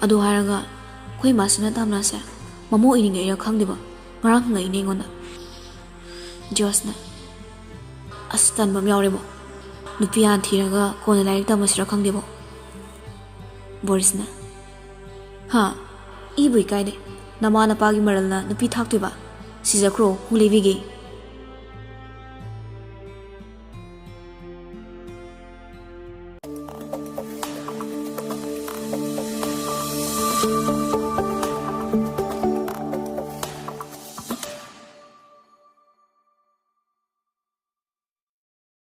ꯑꯗꯨ ꯍꯥꯏꯔꯒ ꯑꯩꯈꯣꯏ ꯏꯃꯥꯁꯤꯅ ꯇꯥꯝꯅꯥꯁꯦ ꯃꯃꯧ ꯑꯣꯏꯅꯤꯡꯉꯛꯏꯔꯥ ꯈꯪꯗꯦꯕ, ꯉꯔꯥꯡ ꯍꯪꯉꯛꯏꯅꯦ ꯑꯩꯉꯣꯟꯗ꯫" ꯖꯣꯔꯖꯅ, "ꯑꯁ, ꯇꯟꯕ ꯑꯃ ꯌꯥꯎꯔꯦꯕꯣ꯫ ꯅꯨꯄꯤ ꯍꯥꯟꯅ ꯊꯤꯔꯒ ꯀꯣꯟꯅ ꯂꯥꯏꯔꯤꯛ ꯇꯝꯃꯁꯤꯔꯥ ꯈꯪꯗꯦꯕꯣ꯫" ꯕꯣꯔꯤꯁꯅ, "ꯍꯥ? ꯏꯕꯨ ꯏꯀꯥꯏꯗꯦ꯫ ꯅꯃꯥ ꯅꯄꯥꯒꯤ ꯃꯔꯜꯅ ꯅꯨꯄꯤ ꯊꯥꯛꯇꯣꯏꯕ? ꯁꯤꯖꯈ꯭ꯔꯣ, ꯍꯨ ꯂꯩꯕꯤꯒꯦ꯫"